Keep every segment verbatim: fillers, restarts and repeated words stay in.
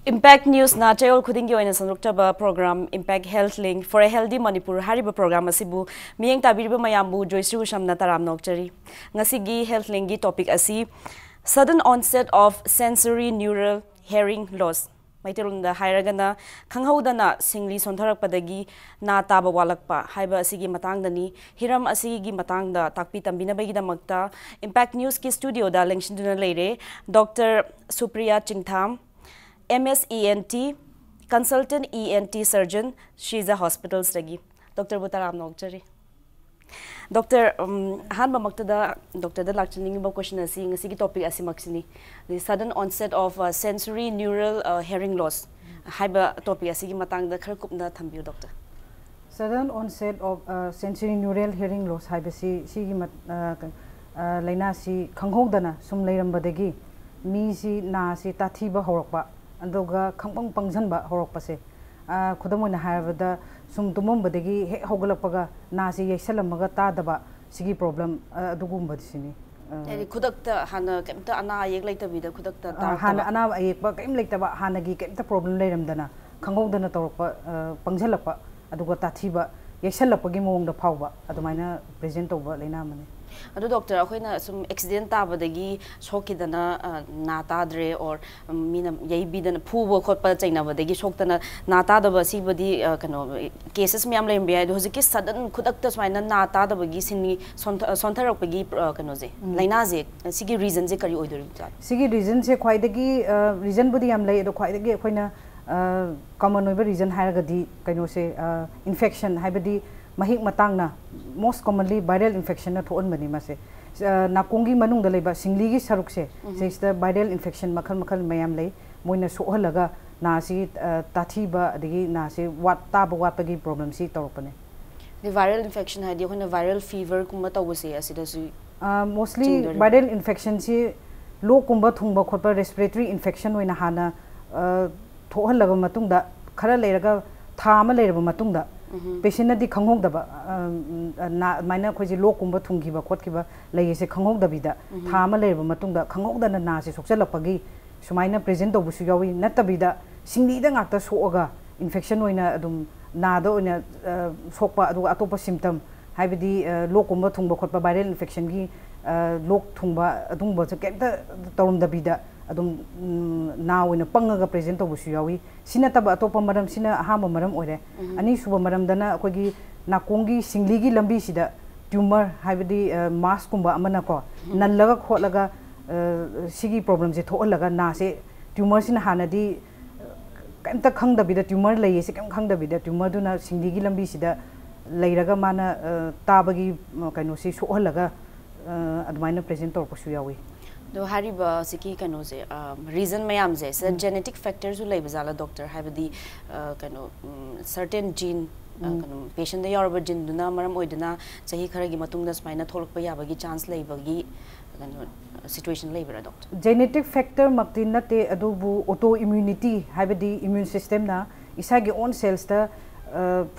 Impact Newsꯅ ꯆꯌꯣꯜ ꯈꯨꯗꯤꯡꯒꯤ ꯑꯣꯏꯅ ꯁꯟꯗꯣꯛꯆꯕ program Impact Health Link for a Healthy Manipur ꯍꯥꯏꯔꯤꯕ program ꯑꯁꯤꯕꯨ ꯃꯤꯠꯌꯦꯡ ꯇꯥꯕꯤꯔꯤꯕ ꯃꯌꯥꯝꯕꯨ ꯖꯣꯏꯁ꯭ꯔꯤ ꯎꯁꯝꯅ ꯇꯔꯥꯝꯅ ꯑꯣꯛꯆꯔꯤ꯫ ꯉꯁꯤꯒꯤ Health Linkꯒꯤ topic ꯑꯁꯤ Sudden Onset of Sensory Neural Hearing Loss, ꯃꯩꯇꯩꯂꯣꯟꯗ ꯍꯥꯏꯔꯒꯅ ꯈꯪꯍꯧꯗꯅ ꯁꯤꯡꯂꯤ ꯁꯣꯟꯊꯔꯛꯄꯗꯒꯤ ꯅꯥ ꯇꯥꯕ ꯋꯥꯠꯂꯛꯄ ꯍꯥꯏꯕ ꯑꯁꯤꯒꯤ ꯃꯇꯥꯡꯗꯅꯤ꯫ ꯍꯤꯔꯝ ꯑꯁꯤꯒꯤ ꯃꯇꯥꯡꯗ ꯇꯥꯛꯄꯤ ꯇꯝꯕꯤꯅꯕꯒꯤꯗꯃꯛꯇ Impact Newsꯀꯤ studioꯗ ꯂꯦꯡꯁꯤꯟꯗꯨꯅ ꯂꯩꯔꯦ Doctor Supriya ꯆꯤꯡꯊꯥꯝ, M S E N T, Consultant E N T Surgeon, ꯁ꯭ꯔꯤꯖꯥ Hospitalsꯇꯒꯤ꯫ Doctorꯕꯨ ꯇꯔꯥꯝꯅ ꯑꯣꯛꯆꯔꯤ꯫ Doctor, ꯎꯝ, ꯑꯍꯥꯟꯕꯃꯛꯇꯗ doctorꯗ ꯂꯥꯛꯆꯅꯤꯡꯉꯤꯕ question ꯑꯁꯤ ꯉꯁꯤꯒꯤ topic ꯑꯁꯤꯃꯛꯁꯤꯅꯤ꯫ The sudden onset of, uh, sensory neural, uh, hearing loss ꯍꯥꯏꯕ topic ꯑꯁꯤꯒꯤ ꯃꯇꯥꯡꯗ ꯈꯔ ꯀꯨꯞꯅ ꯊꯝꯕꯤꯌꯨ, doctor꯫ Sudden onset of, uh, sensory neural hearing loss ꯍꯥꯏꯕꯁꯤ ꯁꯤꯒꯤ ꯃꯠ-, ꯑ, ꯀ-, ꯑ, ꯂꯥꯏꯅꯥꯁꯤ ꯈꯪꯍꯧꯗꯅ ꯁꯨꯝ ꯂꯩꯔꯝꯕꯗꯒꯤ ꯃꯤꯁꯤ ꯅꯥꯁꯤ ꯇꯥꯊꯤꯕ ꯍꯧꯔꯛꯄ, ꯑꯗꯨꯒ ꯈꯪꯄꯪ ꯄꯪꯁꯟꯕ ꯍꯧꯔꯛꯄꯁꯦ꯫ ꯑ, ꯈꯨꯗꯝ ꯑꯣꯏꯅ ꯍꯥꯏꯔꯕꯗ, ꯁꯨꯝ ꯇꯨꯝꯃꯝꯕꯗꯒꯤ ꯍꯦꯛ ꯍꯧꯒꯠꯂꯛꯄꯒ ꯅꯥꯁꯤ ꯌꯩꯁꯜꯂꯝꯃꯒ ꯇꯥꯗꯕ, ꯁꯤꯒꯤ problem, ꯑ, ꯑꯗꯨꯒꯨꯝꯕꯁꯤꯅꯤ꯫ ꯑ, ꯍꯥꯏꯗꯤ ꯈꯨꯗꯛꯇ ꯍꯥꯟꯅ ꯀꯩꯝꯇ ꯑꯅꯥ ꯑꯌꯦꯛ ꯂꯩꯇꯕꯤꯗ ꯈꯨꯗꯛꯇ ꯑ, ꯍꯥꯟꯅ ꯇꯥꯔꯛꯇꯕ꯫ ꯑꯅꯥꯕ ꯑꯌꯦꯛꯄ ꯀꯔꯤꯝ ꯂꯩꯇꯕ, ꯍꯥꯟꯅꯒꯤ ꯀꯩꯝꯇ problem ꯂꯩꯔꯝꯗꯅ ꯈꯪꯍꯧꯗꯅ ꯇꯧꯔꯛꯄ, ꯑ, ꯄꯪꯁꯜꯂꯛꯄ, ꯑꯗꯨꯒ ꯇꯥꯊꯤꯕ, ꯌꯩꯁꯜꯂꯛꯄꯒꯤ ꯃꯑꯣꯡꯗ ꯐꯥꯎꯕ ꯑꯗꯨꯃꯥꯏꯅ present ꯇꯧꯕ ꯂꯥꯏꯅꯥ ꯑꯃꯅꯤ꯫ ꯑꯗꯨ doctor, ꯑꯩꯈꯣꯏꯅ ꯁꯨꯝ accident ꯇꯥꯕꯗꯒꯤ ꯁꯣꯛꯈꯤꯗꯅ, ꯑ, ꯅꯥ ꯇꯥꯗ꯭ꯔꯦ, or ꯃꯤꯅ ꯌꯩꯕꯤꯗꯅ, ꯐꯨꯕ ꯈꯣꯠꯄ ꯆꯩꯅꯕꯗꯒꯤ ꯁꯣꯛꯇꯅ ꯅꯥ ꯇꯥꯗꯕ, ꯁꯤꯕꯨꯗꯤ, ꯑ, ꯀꯩꯅꯣ, cases ꯃꯌꯥꯝ ꯂꯩꯔꯝꯕ ꯌꯥꯏ꯫ ꯑꯗꯣ ꯍꯧꯖꯤꯛꯀꯤ sudden ꯈꯨꯗꯛꯇ ꯁꯨꯃꯥꯏꯅ ꯅꯥ ꯇꯥꯗꯕꯒꯤ ꯁꯤꯟꯃꯤ ꯁꯣꯟꯊ-, ꯁꯣꯟꯊꯔꯛꯄꯒꯤ, ꯑ, ꯀꯩꯅꯣꯁꯦ, ꯎꯝ꯫ ꯂꯥꯏꯅꯥꯁꯦ, ꯁꯤꯒꯤ reasonꯁꯦ ꯀꯔꯤ ꯑꯣꯏꯗꯣꯔꯤꯕꯖꯥꯠꯅꯣ? ꯁꯤꯒꯤ reasonꯁꯦ ꯈ꯭ꯋꯥꯏꯗꯒꯤ, ꯑ, reasonꯕꯨꯗꯤ ꯌꯥꯝ ꯂꯩ, ꯑꯗꯣ ꯈ꯭ꯋꯥꯏꯗꯒꯤ ꯑꯩꯈꯣꯏꯅ, ꯑ, common ꯑꯣꯏꯕ reason ꯍꯥꯏꯔꯒꯗꯤ ꯀꯩꯅꯣꯁꯦ, ꯑ, infection, ꯍꯥꯏꯕꯗꯤ ꯃꯍꯤꯛ ꯃꯇꯥꯡꯅ, most commonly viral infectionꯅ ꯊꯣꯛꯍꯟꯕꯅꯤ ꯃꯁꯦ꯫ ꯑ, ꯅꯥꯀꯣꯡꯒꯤ ꯃꯅꯨꯡꯗ ꯂꯩꯕ ꯁꯤꯡꯂꯤꯒꯤ ꯁꯔꯨꯛꯁꯦ, ꯎꯝ꯫ ꯁꯤꯁꯤꯗ viral infection ꯃꯈꯜ ꯃꯈꯜ ꯃꯌꯥꯝ ꯂꯩ꯫ ꯃꯣꯏꯅ ꯁꯣꯛꯍꯜꯂꯒ ꯅꯥꯁꯤ, ꯑ, ꯇꯥꯊꯤꯕ, ꯑꯗꯒꯤ ꯅꯥꯁꯤ ꯋꯥꯠ-, ꯇꯥꯕ ꯋꯥꯠꯄꯒꯤ problemꯁꯤ ꯇꯧꯔꯛꯄꯅꯦ꯫ ꯑꯗꯩ viral infection ꯍꯥꯏꯗꯤ ꯑꯩꯈꯣꯏꯅ viral feverꯒꯨꯝꯕ ꯇꯧꯕꯁꯦ, ꯑꯁꯤꯗꯁꯨ ꯑ, mostly ꯆꯤꯡꯗꯣꯔꯤꯕ? Viral infectionꯁꯤ ꯂꯣꯛꯀꯨꯝꯕ ꯊꯨꯡꯕ ꯈꯣꯠꯄ, respiratory infection ꯑꯣꯏꯅ ꯍꯥꯟꯅ, ꯑ, ꯊꯣꯛꯍꯜꯂꯕ ꯃꯇꯨꯡꯗ, ꯈꯔ ꯂꯩꯔꯒ, ꯊꯥ ꯑꯃ ꯂꯩꯔꯕ ꯃꯇꯨꯡꯗ, ꯎꯝ꯫ patientꯅꯗꯤ ꯈꯪꯍꯧꯗꯕ, ꯑ, ꯎꯝ, ꯑ, ꯅꯥ-, ꯑꯗꯨꯃꯥꯏꯅ ꯑꯩꯈꯣꯏꯁꯦ ꯂꯣꯛꯀꯨꯝꯕ ꯊꯨꯡꯈꯤꯕ ꯈꯣꯠꯈꯤꯕ ꯂꯩꯌꯦꯁꯦ ꯈꯪꯍꯧꯗꯕꯤꯗ, ꯎꯝ꯫ ꯊꯥ ꯑꯃ ꯂꯩꯔꯕ ꯃꯇꯨꯡꯗ ꯈꯪꯍꯧꯗꯅ ꯅꯥꯁꯦ ꯁꯣꯛꯆꯜꯂꯛꯄꯒꯤ ꯁꯨꯃꯥꯏꯅ ꯄ꯭ꯔꯦꯖꯦꯟ ꯇꯧꯕꯁꯨ ꯌꯥꯎꯏ꯫ ꯅꯠꯇꯕꯤꯗ ꯁꯤꯡꯂꯤꯗ ꯉꯥꯛꯇ ꯁꯣꯛꯑꯒ ꯏꯟꯐꯦꯛꯁꯟ ꯑꯣꯏꯅ ꯑꯗꯨꯝ ꯅꯥꯗ ꯑꯣꯏꯅ ꯑ, ꯁꯣꯛꯄ, ꯑꯗꯨꯒ ꯑꯇꯣꯞꯄ ꯁꯤꯝꯇꯝ, ꯍꯥꯏꯕꯗꯤ ꯑ, ꯂꯣꯛꯀꯨꯝꯕ ꯊꯨꯡꯕ ꯈꯣꯠꯄ, ꯚꯥꯏꯔꯦꯜ ꯏꯟꯐꯦꯛꯁꯟꯒꯤ ꯑ, ꯂꯣꯛ ꯊꯨꯡꯕ ꯑꯗꯨꯒꯨꯝꯕꯁꯨ ꯀꯩꯝꯇ ꯇꯧꯔꯝꯗꯕꯤꯗ ꯑꯗꯨꯝ ꯎꯝ, ꯅꯥ ꯑꯣꯏꯅ ꯄꯪꯉꯒ ꯄ꯭ꯔꯦꯖꯦꯟ ꯇꯧꯕꯁꯨ ꯌꯥꯎꯏ꯫ ꯁꯤ ꯅꯠꯇꯕ ꯑꯇꯣꯞꯄ ꯃꯔꯝ, ꯁꯤꯅ ꯑꯍꯥꯟꯕ ꯃꯔꯝ ꯑꯣꯏꯔꯦ꯫ ꯑꯅꯤꯁꯨꯕ ꯃꯔꯝꯗꯅ ꯑꯩꯈꯣꯏꯒꯤ ꯅꯥꯀꯣꯡꯒꯤ ꯁꯤꯡꯂꯤꯒꯤ ꯂꯝꯕꯤꯁꯤꯗ ꯇ꯭ꯌꯨꯃꯔ, ꯍꯥꯏꯕꯗꯤ ꯃꯥꯁꯀꯨꯝꯕ ꯑꯃꯅꯀꯣ ꯅꯜꯂꯒ ꯈꯣꯠꯂꯒ ꯑ, ꯁꯤꯒꯤ ꯄ꯭ꯔꯣꯕ꯭ꯂꯦꯝꯁꯦ ꯊꯣꯛꯍꯜꯂꯒ ꯅꯥꯁꯦ, ꯇ꯭ꯌꯨꯃꯔꯁꯤꯅ ꯍꯥꯟꯅꯗꯤ ꯀꯩꯝꯇ ꯈꯪꯗꯕꯤꯗ, ꯇ꯭ꯌꯨꯃꯔ ꯂꯩꯌꯦꯁꯦ ꯀꯩꯝ ꯈꯪꯗꯕꯤꯗ, ꯇ꯭ꯌꯨꯃꯔꯗꯨꯅ ꯁꯤꯡꯂꯤꯒꯤ ꯂꯝꯕꯤꯁꯤꯗ ꯂꯩꯔꯒ ꯃꯥꯅ ꯑ, ꯇꯥꯕꯒꯤ ꯀꯩꯅꯣꯁꯤ ꯁꯣꯛꯍꯜꯂꯒ ꯑ, ꯑꯗꯨꯃꯥꯏꯅ ꯄ꯭ꯔꯦꯖꯦꯟ ꯇꯧꯔꯛꯄꯁꯨ ꯌꯥꯎꯏ꯫ ꯑꯗꯣ ꯍꯥꯏꯔꯤꯕ ꯁꯤꯒꯤ ꯀꯩꯅꯣꯁꯦ, ꯔꯤꯖꯟ ꯃꯌꯥꯝꯁꯦ ꯁꯤꯗ ꯖꯦꯅꯦꯇꯤꯛ ꯐꯦꯛꯇꯔꯁꯨ ꯂꯩꯕ ꯖꯥꯠꯂꯥ ꯗꯣꯛꯇꯔ? ꯍꯥꯏꯕꯗꯤ ꯑ, ꯀꯩꯅꯣ, ꯁꯔꯇꯦꯟ ꯖꯤꯟ, ꯀꯩꯅꯣ, ꯄꯦꯁꯦꯟꯗ ꯌꯥꯎꯔꯕ ꯖꯤꯟꯗꯨꯅ ꯃꯔꯝ ꯑꯣꯏꯗꯨꯅ ꯆꯍꯤ ꯈꯔꯒꯤ ꯃꯇꯨꯡꯗ ꯁꯨꯃꯥꯏꯅ ꯊꯣꯛꯂꯛꯄ ꯌꯥꯕꯒꯤ ꯆꯥꯟꯁ ꯂꯩꯕꯒꯤ ꯀꯩꯅꯣ, ꯁꯤꯆꯨꯋꯦꯁꯟ ꯂꯩꯕ꯭ꯔꯥ ꯗꯣꯛꯇꯔ? ꯖꯦꯅꯦꯇꯤꯛ ꯐꯦꯛꯇꯔꯃꯛꯇꯤ ꯅꯠꯇꯦ, ꯑꯗꯨꯕꯨ ꯑꯣꯇꯣ ꯏꯝꯌꯨꯅꯤꯇꯤ, ꯍꯥꯏꯕꯗꯤ ꯏꯝꯌꯨꯟ ꯁꯤꯁꯇꯦꯝꯅ ꯏꯁꯥꯒꯤ ꯑꯣꯟ ꯁꯦꯜꯁꯇ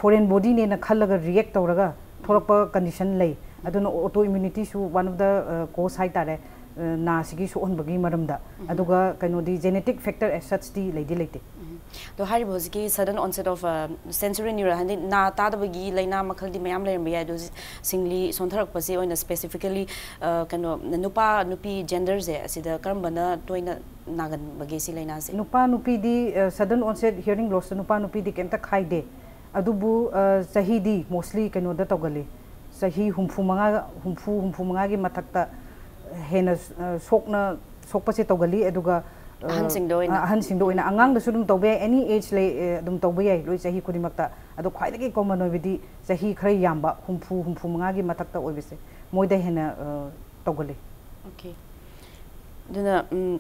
ꯐꯣꯔꯦꯟ ꯕꯣꯗꯤꯅꯦꯅ ꯈꯜꯂꯒ ꯔꯤꯌꯦꯛ ꯇꯧꯔꯒ ꯊꯣꯛꯂꯛꯄ ꯀꯟꯗꯤꯁꯟ ꯂꯩ꯫ ꯑꯗꯨꯅ ꯑꯣꯇꯣ ꯏꯝꯌꯨꯅꯤꯇꯤꯁꯨ ꯋꯥꯟ ꯑꯣꯐ ꯗ ꯀꯣꯁ ꯍꯥꯏꯇꯥꯔꯦ, ꯑ, ꯅꯥꯁꯤꯒꯤ ꯁꯣꯛꯍꯟꯕꯒꯤ ꯃꯔꯝꯗ꯫ ꯑꯗꯨꯒ ꯀꯩꯅꯣꯗꯤ, ꯖꯦꯅꯦꯇꯤꯛ ꯐꯦꯛꯇꯔ ꯑꯦꯁ ꯁꯠꯁꯇꯤ ꯂꯩꯗꯤ ꯂꯩꯇꯦ꯫ ꯑꯗꯣ ꯍꯥꯏꯔꯤꯕ ꯍꯧꯖꯤꯛꯀꯤ sudden onset of sensory neural, ꯍꯥꯏꯗꯤ ꯅꯥ ꯇꯥꯗꯕꯒꯤ ꯂꯥꯏꯅꯥ ꯃꯈꯜꯗꯤ ꯃꯌꯥꯝ ꯂꯩꯔꯝꯕ ꯌꯥꯏ, ꯑꯗꯣ ꯍꯧꯖꯤꯛ ꯁꯤꯡꯂꯤ ꯁꯣꯟꯊꯔꯛꯄꯁꯦ ꯑꯣꯏꯅ ꯁ꯭ꯄꯦꯁꯤꯐꯤꯀꯦꯂꯤ ꯀꯩꯅꯣ, ꯅꯨꯄꯥ ꯅꯨꯄꯤ ꯖꯦꯟꯗꯔꯁꯦ ꯑꯁꯤꯗ ꯀꯔꯝꯕꯅ ꯇꯣꯏꯅ ꯅꯥꯒꯟꯕꯒꯦ ꯁꯤ ꯂꯥꯏꯅꯥꯁꯦ? ꯅꯨꯄꯥ ꯅꯨꯄꯤꯗꯤ, ꯁꯗꯟ ꯑꯣꯟꯁꯦꯠ ꯍꯤꯌꯔꯤꯡ ꯂꯣꯁꯇ ꯅꯨꯄꯥ ꯅꯨꯄꯤꯗꯤ ꯀꯩꯝꯇ ꯈꯥꯏꯗꯦ꯫ ꯑꯗꯨꯕꯨ ꯑ, ꯆꯍꯤꯗꯤ ꯃꯣꯁꯂꯤ ꯀꯩꯅꯣꯗ ꯇꯧꯒꯜꯂꯤ꯫ ꯆꯍꯤ ꯍꯨꯝꯐꯨ ꯃꯉꯥ, ꯍꯨꯝꯐꯨ, ꯍꯨꯝꯐꯨ ꯃꯉꯥꯒꯤ ꯃꯊꯛꯇ ꯍꯦꯟꯅ ꯑ, ꯁꯣꯛꯅ ꯁꯣꯛꯄꯁꯦ ꯇꯧꯒꯜꯂꯤ꯫ ꯑꯗꯨꯒ ꯑ, ꯑꯍꯟꯁꯤꯡꯗ ꯑꯣꯏꯅ? ꯑ, ꯑꯍꯟꯁꯤꯡꯗ ꯑꯣꯏꯅ꯫ ꯑꯉꯥꯡꯗꯁꯨ ꯑꯗꯨꯝ ꯇꯧꯕ ꯌꯥꯏ, ꯑꯦꯅꯤ ꯑꯦꯖ ꯂꯩ, ꯑ, ꯑꯗꯨꯝ ꯇꯧꯕ ꯌꯥꯏ, ꯂꯣꯏ ꯆꯍꯤ ꯈꯨꯗꯤꯡꯃꯛꯇ꯫ ꯑꯗꯣ ꯈ꯭ꯋꯥꯏꯗꯒꯤ ꯀꯣꯃꯟ ꯑꯣꯏꯕꯗꯤ ꯆꯍꯤ ꯈꯔ ꯌꯥꯝꯕ, ꯍꯨꯝꯐꯨ, ꯍꯨꯝꯐꯨ ꯃꯉꯥꯒꯤ ꯃꯊꯛꯇ ꯑꯣꯏꯕꯁꯦ, ꯃꯣꯏꯗ ꯍꯦꯟꯅ ꯑ, ꯇꯧꯒꯜꯂꯤ꯫ ꯑꯣꯀꯦ꯫ ꯑꯗꯨꯅ ꯎꯝ,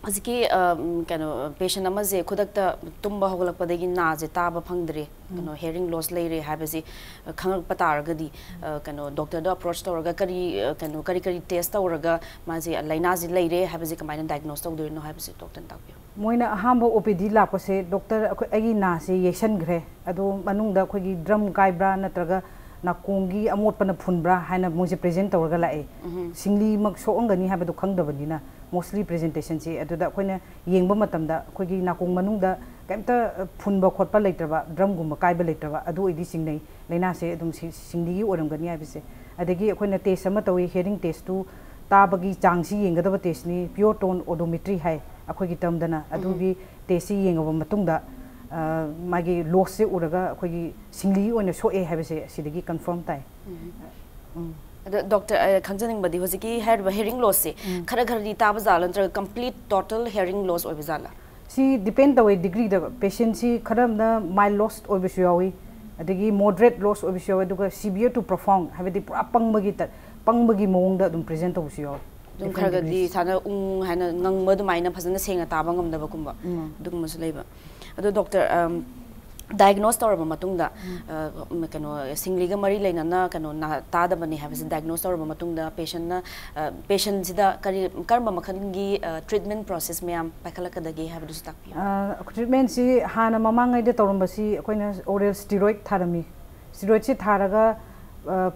ꯍꯧꯖꯤꯛꯀꯤ ꯑ, ꯎꯝ, ꯀꯩꯅꯣ, ꯄꯦꯁꯦꯟ ꯑꯃꯁꯦ ꯈꯨꯗꯛꯇ ꯇꯨꯝꯕ ꯍꯧꯒꯠꯂꯛꯄꯗꯒꯤ ꯅꯥꯁꯦ ꯇꯥꯕ ꯐꯪꯗ꯭ꯔꯦ, ꯀꯩꯅꯣ, ꯍꯤꯌꯔꯤꯡ ꯂꯣꯁ ꯂꯩꯔꯦ ꯍꯥꯏꯕꯁꯤ ꯑ, ꯈꯪꯉꯛꯄ ꯇꯥꯔꯒꯗꯤ ꯑ, ꯀꯩꯅꯣ, ꯗꯣꯛꯇꯔꯗ ꯑꯦꯄ꯭ꯔꯣꯆ ꯇꯧꯔꯒ ꯀꯔꯤ ꯑ, ꯀꯩꯅꯣ, ꯀꯔꯤ ꯀꯔꯤ ꯇꯦꯁ ꯇꯧꯔꯒ ꯃꯥꯁꯦ ꯂꯥꯏꯅꯥꯁꯤ ꯂꯩꯔꯦ ꯍꯥꯏꯕꯁꯤ ꯀꯃꯥꯏꯅ ꯗꯥꯏꯒꯅꯣꯁ ꯇꯧꯗꯣꯏꯅꯣ ꯍꯥꯏꯕꯁꯤ ꯗꯣꯛꯇꯔꯅ ꯇꯥꯛꯄꯤꯌꯨ꯫ ꯃꯣꯏꯅ ꯑꯍꯥꯟꯕ ꯑꯣ ꯄꯤ ꯗꯤ ꯂꯥꯛꯄꯁꯦ, "ꯗꯣꯛꯇꯔ, ꯑꯩꯈꯣꯏ, ꯑꯩꯒꯤ ꯅꯥꯁꯦ ꯌꯩꯁꯟꯈ꯭ꯔꯦ, ꯑꯗꯣ ꯃꯅꯨꯡꯗ ꯑꯩꯈꯣꯏꯒꯤ ꯗ꯭ꯔꯝ ꯀꯥꯏꯕ꯭ꯔꯥ ꯅꯠꯇ꯭ꯔꯒ ꯅꯥꯀꯣꯡꯒꯤ ꯑꯃꯣꯠꯄꯅ ꯐꯨꯟꯕ꯭ꯔꯥ?" ꯍꯥꯏꯅ ꯃꯣꯏꯁꯦ ꯄ꯭ꯔꯦꯖꯦꯟ ꯇꯧꯔꯒ ꯂꯥꯛꯑꯦ꯫ ꯁꯤꯡꯂꯤꯃꯛ ꯁꯣꯛꯑꯝꯒꯅꯤ ꯍꯥꯏꯕꯗꯣ ꯈꯪꯗꯕꯅꯤꯅ꯫ Mostly presentation ꯁꯤ ꯑꯗꯨꯗ ꯑꯩꯈꯣꯏꯅ ꯌꯦꯡꯕ ꯃꯇꯝꯗ ꯑꯩꯈꯣꯏꯒꯤ ꯅꯥꯀꯣꯡ ꯃꯅꯨꯡꯗ ꯀꯩꯝꯇ ꯐꯨꯟꯕ ꯈꯣꯠꯄ ꯂꯩꯇ꯭ꯔꯕ, ꯗ꯭ꯔꯝꯒꯨꯝꯕ ꯀꯥꯏꯕ ꯂꯩꯇ꯭ꯔꯕ, ꯑꯗꯨ ꯑꯣꯏꯗꯤ ꯆꯤꯡꯅꯩ꯫ ꯂꯥꯏꯅꯥꯁꯦ ꯑꯗꯨꯝ ꯁꯤ- ꯁꯤꯡꯂꯤꯒꯤ ꯑꯣꯏꯔꯝꯒꯅꯤ ꯍꯥꯏꯕꯁꯦ꯫ ꯑꯗꯒꯤ ꯑꯩꯈꯣꯏꯅ ꯇꯦꯁ ꯑꯃ ꯇꯧꯏ, ꯍꯤꯌꯔꯤꯡ ꯇꯦꯁꯇꯨ ꯇꯥꯕꯒꯤ ꯆꯥꯡꯁꯤ ꯌꯦꯡꯒꯗꯕ ꯇꯦꯁꯅꯤ, ꯄ꯭ꯌꯨꯔ ꯇꯣꯟ ꯑꯣꯗꯣꯃꯤꯇ꯭ꯔꯤ ꯍꯥꯏ ꯑꯩꯈꯣꯏꯒꯤ ꯇꯔꯝꯗꯅ꯫ ꯑꯗꯨꯒꯤ ꯇꯦꯁꯁꯤ ꯌꯦꯡꯉꯕ ꯃꯇꯨꯡꯗ ꯃꯥꯒꯤ ꯂꯣꯁꯁꯦ ꯎꯔꯒ ꯑꯩꯈꯣꯏꯒꯤ ꯁꯤꯡꯂꯤ ꯑꯣꯏꯅ ꯁꯣꯛꯑꯦ ꯍꯥꯏꯕꯁꯦ ꯑꯁꯤꯗꯒꯤ ꯀꯟꯐꯥꯔꯝ ꯇꯥꯏ꯫ ꯎꯝ꯫ ꯑꯗꯣ ꯗꯣꯛꯇꯔ, ꯈꯪꯖꯅꯤꯡꯕꯗꯤ ꯍꯧꯖꯤꯛꯀꯤ ꯍꯥꯏꯔꯤꯕ ꯍꯤꯌꯔꯤꯡ ꯂꯣꯁꯁꯦ ꯈꯔ ꯈꯔꯗꯤ ꯇꯥꯕ ꯖꯥꯠꯂꯥ, ꯅꯠꯇ꯭ꯔꯒ ꯀꯝꯄ꯭ꯂꯤꯠ ꯇꯣꯇꯦꯜ ꯍꯤꯌꯔꯤꯡ ꯂꯣꯁ ꯑꯣꯏꯕ ꯖꯥꯠꯂꯥ? ꯁꯤ ꯗꯤꯄꯦꯟ ꯇꯧꯋꯦ ꯗꯤꯒ꯭ꯔꯤꯗ꯫ ꯄꯦꯁꯦꯟꯁꯤ ꯈꯔ ꯑꯃꯅ ꯃꯥꯏꯜ ꯂꯣꯁ ꯑꯣꯏꯕꯁꯨ ꯌꯥꯎꯏ, ꯑꯗꯒꯤ ꯃꯣꯗꯔꯦꯠ ꯂꯣꯁ ꯑꯣꯏꯕꯁꯨ ꯌꯥꯎꯏ, ꯑꯗꯨꯒ ꯁꯤꯚꯤꯌꯔ ꯇꯨ ꯄ꯭ꯔꯣꯐꯥꯎꯟ, ꯍꯥꯏꯕꯗꯤ ꯄꯨꯔꯥ ꯄꯪꯕꯒꯤ ꯇ- ꯄꯪꯕꯒꯤ ꯃꯑꯣꯡꯗ ꯑꯗꯨꯝ ꯄ꯭ꯔꯦꯖꯦꯟ ꯇꯧꯕꯁꯨ ꯌꯥꯎꯏ꯫ ꯑꯗꯨꯝ ꯈꯔꯒꯗꯤ ꯏꯁꯥꯅ ꯎꯪ ꯍꯥꯏꯅ ꯉꯪꯕ ꯑꯗꯨꯃꯥꯏꯅ ꯐꯖꯅ ꯁꯦꯡꯅ ꯇꯥꯕ ꯉꯝꯗꯕꯒꯨꯝꯕ ꯑꯗꯨꯒꯨꯝꯕꯁꯨ ꯂꯩꯕ꯫ ꯑꯗꯣ ꯗꯣꯛꯇꯔ, ꯗꯥꯏꯒꯅꯣꯁ ꯇꯧꯔꯕ ꯃꯇꯨꯡꯗ, ꯀꯩꯅꯣ, ꯁꯤꯡꯂꯤꯒ ꯃꯔꯤ ꯂꯩꯅꯅ ꯀꯩꯅꯣ ꯇꯥꯗꯕꯅꯤ ꯍꯥꯏꯕꯁꯦ ꯗꯥꯏꯒꯅꯣꯁ ꯇꯧꯔꯕ ꯃꯇꯨꯡꯗ ꯄꯦꯁꯦꯟꯅ, ꯄꯦꯁꯦꯟꯁꯤꯗ ꯀꯔꯤ, ꯀꯔꯝꯕ ꯃꯈꯜꯒꯤ ꯇ꯭ꯔꯤꯠꯃꯦꯟ ꯄ꯭ꯔꯣꯁꯦꯁ ꯃꯌꯥꯝ ꯄꯥꯏꯈꯠꯂꯛꯀꯗꯒꯦ ꯍꯥꯏꯕꯗꯨꯁꯨ ꯇꯥꯛꯄꯤꯌꯨ꯫ ꯇ꯭ꯔꯤꯠꯃꯦꯟꯁꯤ ꯍꯥꯟꯅ ꯃꯃꯥꯡꯉꯩꯗ ꯇꯧꯔꯝꯕꯁꯤ ꯑꯩꯈꯣꯏꯅ ꯑꯣꯔꯦꯜ ꯁ꯭ꯇꯤꯔꯣꯏꯗ ꯊꯥꯔꯝꯃꯤ꯫ ꯁ꯭ꯇꯤꯔꯣꯏꯗꯁꯤ ꯊꯥꯔꯒ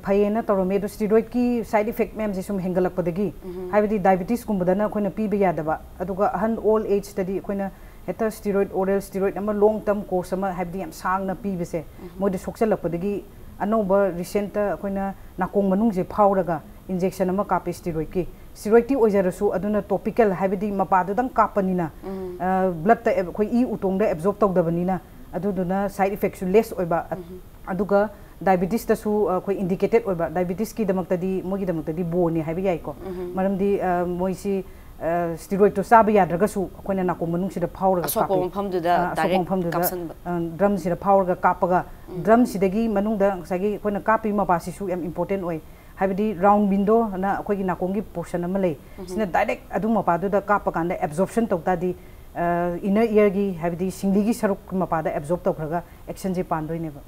ꯐꯩꯌꯦꯅ ꯇꯧꯔꯝꯃꯤ꯫ ꯑꯗꯣ ꯁ꯭ꯇꯤꯔꯣꯏꯗꯀꯤ ꯁꯥꯏꯗ ꯏꯐꯦꯛ ꯃꯌꯥꯝꯁꯦ ꯁꯨꯝ ꯍꯦꯟꯒꯠꯂꯛꯄꯗꯒꯤ, ꯍꯥꯏꯕꯗꯤ ꯗꯥꯏꯕꯤꯇꯤꯁꯀꯨꯝꯕꯗꯅ ꯑꯩꯈꯣꯏꯅ ꯄꯤꯕ ꯌꯥꯗꯕ, ꯑꯗꯨꯒ ꯑꯍꯟ ꯑꯣꯜ ꯑꯦꯖꯇꯗꯤ ꯑꯩꯈꯣꯏꯅ ꯍꯦꯛꯇ ꯁ꯭ꯇꯤꯔꯣꯏꯗ, ꯑꯣꯔꯦꯜ ꯁ꯭ꯇꯤꯔꯣꯏꯗ ꯑꯃ ꯂꯣꯡ ꯇꯔꯝ ꯀꯣꯔꯁ ꯑꯃ, ꯍꯥꯏꯕꯗꯤ ꯌꯥꯝ ꯁꯥꯡꯅ ꯄꯤꯕꯁꯦ ꯃꯣꯏꯗ ꯁꯣꯛꯆꯜꯂꯛꯄꯗꯒꯤ ꯑꯅꯧꯕ ꯔꯤꯁꯦꯟꯠꯇ ꯑꯩꯈꯣꯏꯅ ꯅꯥꯀꯣꯡ ꯃꯅꯨꯡꯁꯦ ꯐꯥꯎꯔꯒ ꯏꯟꯖꯦꯛꯁꯟ ꯑꯃ ꯀꯥꯞꯄꯤ ꯁ꯭ꯇꯤꯔꯣꯏꯗꯀꯤ꯫ ꯁ꯭ꯇꯤꯔꯣꯏꯗꯀꯤ ꯑꯣꯏꯖꯔꯁꯨ ꯑꯗꯨꯅ ꯇꯣꯄꯤꯀꯦꯜ, ꯍꯥꯏꯕꯗꯤ ꯃꯄꯥꯗꯨꯗꯪ ꯀꯥꯞꯄꯅꯤꯅ, ꯕ꯭ꯂꯗꯇ ꯑꯩꯈꯣꯏ ꯏ ꯎꯇꯣꯡꯗ ꯑꯦꯕꯖꯣꯔꯕ ꯇꯧꯗꯕꯅꯤꯅ, ꯑꯗꯨꯗꯨꯅ ꯁꯥꯏꯗ ꯏꯐꯦꯛꯁꯨ ꯂꯦꯁ ꯑꯣꯏꯕ꯫ ꯑꯗꯨꯒ ꯗꯥꯏꯕꯤꯇꯤꯁꯇꯁꯨ ꯑꯩꯈꯣꯏ ꯏꯟꯗꯤꯀꯦꯇꯦꯗ ꯑꯣꯏꯕ, ꯗꯥꯏꯕꯤꯇꯤꯁꯀꯤꯗꯃꯛꯇꯗꯤ, ꯃꯣꯏꯒꯤꯗꯃꯛꯇꯗꯤ ꯕꯣꯟꯅꯤ ꯍꯥꯏꯕ ꯌꯥꯏꯀꯣ꯫ ꯃꯔꯝꯗꯤ ꯃꯣꯏꯁꯤ ꯁ꯭ꯇꯤꯔꯣꯏꯗꯇꯣ ꯆꯥꯕ ꯌꯥꯗ꯭ꯔꯒꯁꯨ ꯑꯩꯈꯣꯏꯅ ꯅꯥꯀꯣꯡ ꯃꯅꯨꯡꯁꯤꯗ ꯐꯥꯎꯔꯒ ꯑꯁꯣꯛꯄ ꯀꯥꯞꯄꯤ꯫ ꯃꯐꯝꯗꯨꯗ ꯑ, ꯑꯁꯣꯛꯄ ꯗꯥꯏꯔꯦꯛ ꯀꯥꯞꯁꯟꯕ꯫ ꯀꯥꯞꯁꯟꯕ꯫ ꯗ꯭ꯔꯝꯁꯤꯗ ꯐꯥꯎꯔꯒ ꯀꯥꯞꯄꯒ, ꯗ꯭ꯔꯝꯁꯤꯗꯒꯤ ꯃꯅꯨꯡꯗ ꯉꯁꯥꯏꯒꯤ ꯑꯩꯈꯣꯏꯅ ꯀꯥꯞꯄꯤ ꯃꯄꯥꯁꯤꯁꯨ ꯌꯥꯝ ꯏꯝꯄꯣꯔꯇꯦꯟ ꯑꯣꯏ꯫ ꯍꯥꯏꯕꯗꯤ ꯔꯥꯎꯟ ꯋꯤꯟꯗꯣ ꯑꯅ ꯑꯩꯈꯣꯏꯒꯤ ꯅꯥꯀꯣꯡꯒꯤ ꯄꯣꯔꯁꯟ ꯑꯃ ꯂꯩ, ꯁꯤꯅ ꯗꯥꯏꯔꯦꯛ ꯑꯗꯨ ꯃꯄꯥꯗꯨꯗ ꯀꯥꯞꯄ ꯀꯥꯟꯗ ꯑꯦꯕꯖꯣꯔꯞꯁꯟ ꯇꯧ ꯇꯥꯔꯗꯤ, ꯏꯟꯅꯔ ꯏꯌꯔꯒꯤ, ꯍꯥꯏꯕꯗꯤ ꯁꯤꯡꯂꯤꯒꯤ ꯁꯔꯨꯛ ꯃꯄꯥꯗ ꯑꯦꯕꯖꯣꯔꯞ ꯇꯧꯈ꯭ꯔꯒ ꯑꯦꯛꯁꯟꯁꯦ ꯄꯥꯟꯗꯣꯏꯅꯦꯕ꯫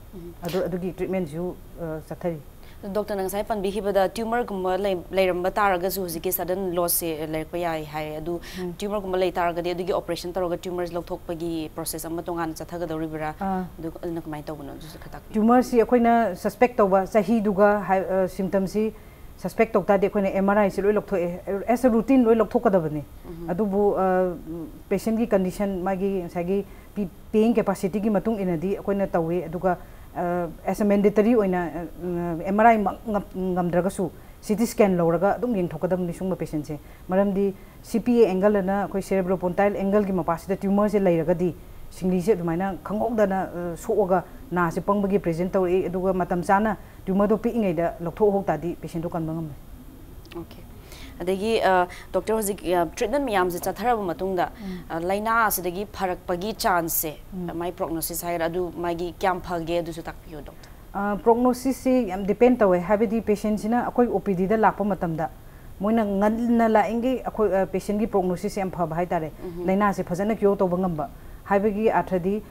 ꯑꯗꯨ, ꯑꯗꯨꯒꯤ ꯇ꯭ꯔꯤꯠꯃꯦꯟꯁꯤꯁꯨ ꯑ, ꯆꯠꯊꯔꯤ꯫ ꯗꯣꯛꯇꯔꯅ ꯉꯁꯥꯏ ꯄꯟꯕꯤꯈꯤꯕꯗ ꯇ꯭ꯌꯨꯃꯔꯒꯨꯝꯕ ꯂꯩ- ꯂꯩꯔꯝꯕ ꯇꯥꯔꯒꯁꯨ ꯍꯧꯖꯤꯛꯀꯤ ꯁꯗꯟ ꯂꯣꯁꯁꯦ ꯂꯩꯔꯛꯄ ꯌꯥꯏ ꯍꯥꯏ꯫ ꯑꯗꯨ ꯇ꯭ꯌꯨꯃꯔꯒꯨꯝꯕ ꯂꯩ ꯇꯥꯔꯒꯗꯤ ꯑꯗꯨꯒꯤ ꯑꯣꯄꯔꯦꯁꯟ ꯇꯧꯔꯒ ꯇ꯭ꯌꯨꯃꯔ ꯂꯧꯊꯣꯛꯄꯒꯤ ꯄ꯭ꯔꯣꯁꯦꯁ ꯑꯃ ꯇꯣꯉꯥꯟꯅ ꯆꯠꯊꯒꯗꯧꯔꯤꯕ꯭ꯔꯥ? ꯑꯥ꯫ ꯑꯗꯨ, ꯑꯗꯨꯅ ꯀꯃꯥꯏꯅ ꯇꯧꯕꯅꯣ? ꯑꯗꯨꯁꯨ ꯈꯔ ꯇꯥꯛꯄꯤꯌꯨ꯫ ꯇ꯭ꯌꯨꯃꯔꯁꯤ ꯑꯩꯈꯣꯏꯅ ꯁꯁꯄꯦꯛ ꯇꯧꯕ ꯆꯍꯤꯗꯨꯒ ꯍꯥꯏ-, ꯑ, ꯁꯤꯝꯇꯝꯁꯤ ꯁꯁꯄꯦꯛ ꯇꯧ ꯇꯥꯔꯗꯤ ꯑꯩꯈꯣꯏꯅ ꯑꯦꯝ ꯑꯥꯔ ꯑꯥꯏꯁꯦ ꯂꯣꯏ ꯂꯧꯊꯣꯛꯑꯦ, ꯑꯦꯁ ꯑꯦ ꯔꯨꯇꯤꯟ ꯂꯣꯏ ꯂꯧꯊꯣꯛꯀꯗꯕꯅꯤ꯫ ꯑꯗꯨꯕꯨ ꯄꯦꯁꯦꯟꯒꯤ ꯀꯟꯗꯤꯁꯟ, ꯃꯥꯒꯤ ꯉꯁꯥꯏꯒꯤ ꯄꯦꯌꯤꯡ ꯀꯦꯄꯥꯁꯤꯇꯤꯒꯤ ꯃꯇꯨꯡ ꯏꯟꯅꯗꯤ ꯑꯩꯈꯣꯏꯅ ꯇꯧꯋꯤ꯫ ꯑꯗꯨꯒ ꯑꯦꯁ ꯑꯦ ꯃꯦꯟꯗꯦꯇꯔꯤ ꯑꯣꯏꯅ ꯑꯦꯝ ꯑꯥꯔ ꯑꯥꯏ ꯉꯝꯗ꯭ꯔꯒꯁꯨ ꯁꯤ ꯇꯤ ꯁ꯭ꯀꯦꯟ ꯂꯧꯔꯒ ꯑꯗꯨꯝ ꯌꯦꯡꯊꯣꯛꯀꯗꯕꯅꯤ ꯁꯤꯒꯨꯝꯕ ꯄꯦꯁꯦꯟꯁꯦ꯫ ꯃꯔꯝꯗꯤ ꯁꯤ ꯄꯤ ꯑꯦ ꯑꯦꯡꯒꯜ ꯑꯅ ꯑꯩꯈꯣꯏ ꯁꯦꯔꯦꯕ꯭ꯔꯣ ꯄꯣꯟꯇꯥꯏꯜ ꯑꯦꯡꯒꯜꯒꯤ ꯃꯄꯥꯁꯤꯗ ꯇ꯭ꯌꯨꯃꯔꯁꯦ ꯂꯩꯔꯒꯗꯤ ꯁꯤꯡꯂꯤꯁꯦ ꯑꯗꯨꯃꯥꯏꯅ ꯈꯪꯍꯧꯗꯅ ꯁꯣꯛꯑꯒ ꯅꯥꯁꯦ ꯄꯪꯕꯒꯤ ꯄ꯭ꯔꯦꯖꯦꯟ ꯇꯧꯔꯛꯏ꯫ ꯑꯗꯨꯒ ꯃꯇꯝ ꯆꯥꯅ ꯇ꯭ꯌꯨꯃꯔꯗꯣ ꯄꯤꯛꯏꯉꯩꯗ ꯂꯧꯊꯣꯛꯍꯧ ꯇꯥꯔꯗꯤ ꯄꯦꯁꯦꯟꯗꯣ ꯀꯟꯕ ꯉꯝꯃꯦ꯫ ꯑꯣꯀꯦ꯫ ꯑꯗꯒꯤ ꯗꯣꯛꯇꯔ, ꯍꯧꯖꯤꯛ ꯇ꯭ꯔꯤꯠꯃꯦꯟ ꯃꯌꯥꯝꯁꯦ ꯆꯠꯊꯔꯕ ꯃꯇꯨꯡꯗ ꯂꯥꯏꯅꯥ ꯑꯁꯤꯗꯒꯤ ꯐꯔꯛꯄꯒꯤ ꯆꯥꯟꯁꯁꯦ, ꯃꯥꯏ ꯄ꯭ꯔꯣꯒꯅꯣꯁꯤꯁ ꯍꯥꯏꯒꯗ꯭ꯔꯥ, ꯑꯗꯨ ꯃꯥꯒꯤ ꯀꯌꯥꯝ ꯐꯒꯦ ꯑꯗꯨꯁꯨ ꯇꯥꯛꯄꯤꯌꯨ ꯗꯣꯛꯇꯔ꯫ ꯄ꯭ꯔꯣꯒꯅꯣꯁꯤꯁꯁꯤ ꯌꯥꯝ ꯗꯤꯄꯦꯟ ꯇꯧꯋꯦ꯫ ꯍꯥꯏꯕꯗꯤ ꯄꯦꯁꯦꯟꯁꯤꯅ ꯑꯩꯈꯣꯏ ꯑꯣ ꯄꯤ ꯗꯤꯗ ꯂꯥꯛꯄ ꯃꯇꯝꯗ ꯃꯣꯏꯅ ꯉꯟꯅ ꯂꯥꯛꯏꯉꯩ ꯑꯩꯈꯣꯏ ꯄꯦꯁꯦꯟꯒꯤ ꯄ꯭ꯔꯣꯒꯅꯣꯁꯤꯁꯁꯦ ꯌꯥꯝ ꯐꯕ ꯍꯥꯏꯇꯥꯔꯦ꯫ ꯂꯥꯏꯅꯥꯁꯦ ꯐꯖꯅ ꯀ꯭ꯌꯣꯔ ꯇꯧꯕ ꯉꯝꯕ ꯍꯥꯏꯕꯒꯤ ꯑꯥꯔꯊꯗꯤ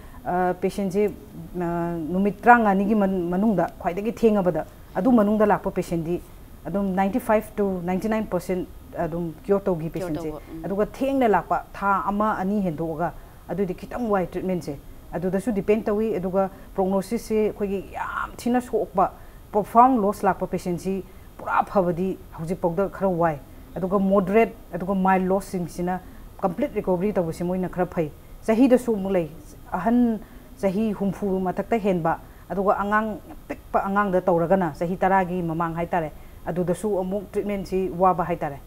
ꯄꯦꯁꯦꯟꯁꯦ ꯅꯨꯃꯤꯠ ꯇꯔꯥꯃꯉꯥꯅꯤꯒꯤ ꯃꯅꯨꯡꯗ ꯈ꯭ꯋꯥꯏꯗꯒꯤ ꯊꯦꯡꯉꯕꯗ ꯑꯗꯨ ꯃꯅꯨꯡꯗ ꯂꯥꯛꯄ ꯄꯦꯁꯦꯟꯗꯤ ꯑꯗꯨꯝ ninety five to ninety nine percent ꯑꯗꯨꯝ ꯀ꯭ꯌꯣꯔ ꯇꯧꯈꯤ ꯄꯦꯁꯦꯟꯁꯦ꯫ ꯑꯗꯨꯒ ꯊꯦꯡꯅ ꯂꯥꯛꯄ, ꯊꯥ ꯑꯃ ꯑꯅꯤ ꯍꯦꯟꯗꯣꯛꯑꯒ, ꯑꯗꯨꯗꯤ ꯈꯤꯇꯪ ꯋꯥꯏ ꯇ꯭ꯔꯤꯠꯃꯦꯟꯁꯦ꯫ ꯑꯗꯨꯗꯁꯨ ꯗꯤꯄꯦꯟ ꯇꯧꯏ꯫ ꯑꯗꯨꯒ ꯄ꯭ꯔꯣꯒꯅꯣꯁꯤꯁꯁꯦ ꯑꯩꯈꯣꯏꯒꯤ ꯌꯥꯝ ꯊꯤꯅ ꯁꯣꯛꯄ, ꯄ꯭ꯔꯣꯐꯥꯎꯟ ꯂꯣꯁ ꯂꯥꯛꯄ ꯄꯦꯁꯦꯟꯁꯤ ꯄꯨꯔꯥ ꯐꯕꯗꯤ ꯍꯧꯖꯤꯛꯐꯥꯎꯗ ꯈꯔ ꯋꯥꯏ꯫ ꯑꯗꯨꯒ ꯃꯣꯗꯔꯦꯠ ꯑꯗꯨꯒ ꯃꯥꯏꯜ ꯂꯣꯁꯁꯤꯡꯁꯤꯅ ꯀꯝꯄ꯭ꯂꯤꯠ ꯔꯤꯀꯣꯕꯔꯤ ꯇꯧꯕꯁꯤ ꯃꯣꯏꯅ ꯈꯔ ꯐꯩ꯫ ꯆꯍꯤꯗꯁꯨ ꯑꯃꯨꯛ ꯂꯩ꯫ ꯑꯍꯟ ꯆꯍꯤ ꯍꯨꯝꯐꯨ ꯃꯊꯛꯇ ꯍꯦꯟꯕ, ꯑꯗꯨꯒ ꯑꯉꯥꯡ ꯄꯤꯛꯄ ꯑꯉꯥꯡꯗ ꯇꯧꯔꯒꯅ ꯆꯍꯤ ꯇꯔꯥꯒꯤ ꯃꯃꯥꯡ ꯍꯥꯏꯇꯥꯔꯦ, ꯑꯗꯨꯗꯁꯨ ꯑꯃꯨꯛ ꯇ꯭ꯔꯤꯠꯃꯦꯟꯁꯤ ꯋꯥꯕ ꯍꯥꯏꯇꯥꯔꯦ꯫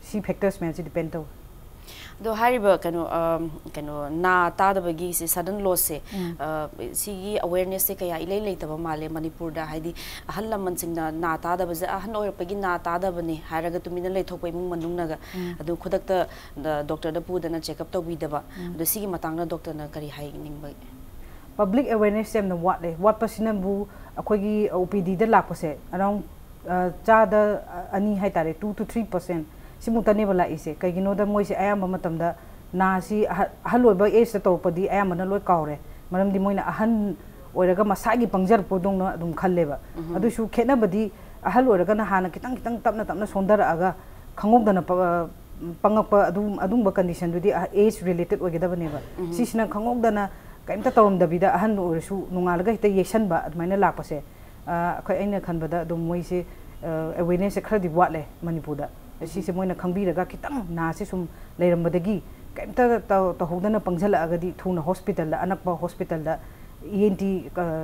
ꯁꯤ ꯐꯦꯛꯇꯔꯁ ꯃꯌꯥꯝꯁꯤ ꯗꯤꯄꯦꯟ ꯇꯧꯋꯤ꯫ ꯑꯗꯣ ꯍꯥꯏꯔꯤꯕ ꯀꯩꯅꯣ ꯀꯩꯅꯣ ꯅꯥ ꯇꯥꯗꯕꯒꯤ ꯁꯤ ꯁꯗꯟ ꯂꯣꯁꯁꯦ, ꯁꯤꯒꯤ ꯑꯋꯦꯔꯅꯦꯁꯁꯦ ꯀꯌꯥ ꯏꯂꯩ ꯂꯩꯇꯕ ꯃꯥꯜꯂꯦ ꯃꯅꯤꯄꯨꯔꯗ꯫ ꯍꯥꯏꯗꯤ ꯑꯍꯜ ꯂꯃꯟꯁꯤꯡꯅ ꯅꯥ ꯇꯥꯗꯕꯁꯦ, ꯑꯍꯟ ꯑꯣꯏꯔꯛꯄꯒꯤ ꯅꯥ ꯇꯥꯗꯕꯅꯤ ꯍꯥꯏꯔꯒ ꯇꯨꯃꯤꯟꯅ ꯂꯩꯊꯣꯛꯄ ꯏꯃꯨꯡ ꯃꯅꯨꯡꯅꯒ, ꯑꯗꯨ ꯈꯨꯗꯛꯇ ꯗꯣꯛꯇꯔꯗ ꯄꯨꯗꯅ ꯆꯦꯛꯑꯞ ꯇꯧꯕꯤꯗꯕ꯫ ꯑꯗꯣ ꯁꯤꯒꯤ ꯃꯇꯥꯡꯗ ꯗꯣꯛꯇꯔꯅ ꯀꯔꯤ ꯍꯥꯏꯅꯤꯡꯕꯒꯦ? ꯄꯕ꯭ꯂꯤꯛ ꯑꯦꯋꯦꯔꯅꯦꯁ ꯌꯥꯝꯅ ꯋꯥꯠꯂꯦ꯫ ꯋꯥꯠꯄꯁꯤꯅꯕꯨ ꯑꯩꯈꯣꯏꯒꯤ ꯑꯣ ꯄꯤ ꯗꯤꯗ ꯂꯥꯛꯄꯁꯦ ꯑꯔꯥꯎꯟ ꯆꯥꯗ ꯑꯅꯤ ꯍꯥꯏꯇꯥꯔꯦ, two to three percent ꯁꯤꯃꯨꯛꯇꯅꯦꯕ ꯂꯥꯛꯏꯁꯦ꯫ ꯀꯩꯒꯤꯅꯣꯗ ꯃꯣꯏꯁꯦ ꯑꯌꯥꯝꯕ ꯃꯇꯝꯗ ꯅꯥꯁꯤ ꯑꯍ-, ꯑꯍꯜ ꯑꯣꯏꯕ ꯑꯦꯖꯇ ꯇꯧꯔꯛꯄꯗꯤ ꯑꯌꯥꯝꯕꯅ ꯂꯣꯏ ꯀꯥꯎꯔꯦ꯫ ꯃꯔꯝꯗꯤ ꯃꯣꯏꯅ ꯑꯍꯟ ꯑꯣꯏꯔꯒ ꯃꯁꯥꯒꯤ ꯄꯪꯖꯔꯛꯄꯗꯧꯅ ꯑꯗꯨꯝ ꯈꯜꯂꯦꯕ꯫ ꯑꯗꯨꯁꯨ ꯈꯦꯠꯅꯕꯗꯤ ꯑꯍꯜ ꯑꯣꯏꯔꯒꯅ ꯍꯥꯟꯅ ꯈꯤꯇꯪ ꯈꯤꯇꯪ ꯇꯞꯅ ꯇꯞꯅ ꯁꯣꯟꯊꯔꯛꯑꯒ ꯈꯪꯍꯧꯗꯅ ꯄ-, ꯄꯪꯉꯛꯄ ꯑꯗꯨꯝ, ꯑꯗꯨꯝꯕ ꯀꯟꯗꯤꯁꯟꯗꯨꯗꯤ ꯑꯦꯖ ꯔꯤꯂꯦꯇꯦꯠ ꯑꯣꯏꯒꯗꯕꯅꯦꯕ꯫ ꯁꯤꯁꯤꯅ ꯈꯪꯍꯧꯗꯅ ꯀꯔꯤꯝꯇ ꯇꯧꯔꯝꯗꯕꯤꯗ ꯑꯍꯟ ꯑꯣꯏꯔꯁꯨ ꯅꯣꯡꯉꯥꯜꯂꯒ ꯍꯦꯛꯇ ꯌꯩꯁꯟꯕ ꯑꯗꯨꯃꯥꯏꯅ ꯂꯥꯛꯄꯁꯦ, ꯑ, ꯑꯩꯈꯣꯏ, ꯑꯩꯅ ꯈꯟꯕꯗ ꯑꯗꯨꯝ ꯃꯣꯏꯁꯦ ꯑꯦꯋꯦꯔꯅꯦꯁꯁꯦ ꯈꯔꯗꯤ ꯋꯥꯠꯂꯦ ꯃꯅꯤꯄꯨꯔꯗ꯫ ꯁꯤꯁꯦ ꯃꯣꯏꯅ ꯈꯪꯕꯤꯔꯒ ꯈꯤꯇꯪ ꯅꯥꯁꯦ ꯁꯨꯝ ꯂꯩꯔꯝꯕꯗꯒꯤ ꯀꯩꯝꯇ ꯇꯧ- ꯇꯧꯍꯧꯗꯅ ꯄꯪꯁꯤꯜꯂꯛꯑꯒꯗꯤ ꯊꯨꯅ ꯍꯣꯁꯄꯤꯇꯥꯜꯗ, ꯑꯅꯛꯄ ꯍꯣꯁꯄꯤꯇꯥꯜꯗ ꯏ ꯑꯦꯟ ꯇꯤ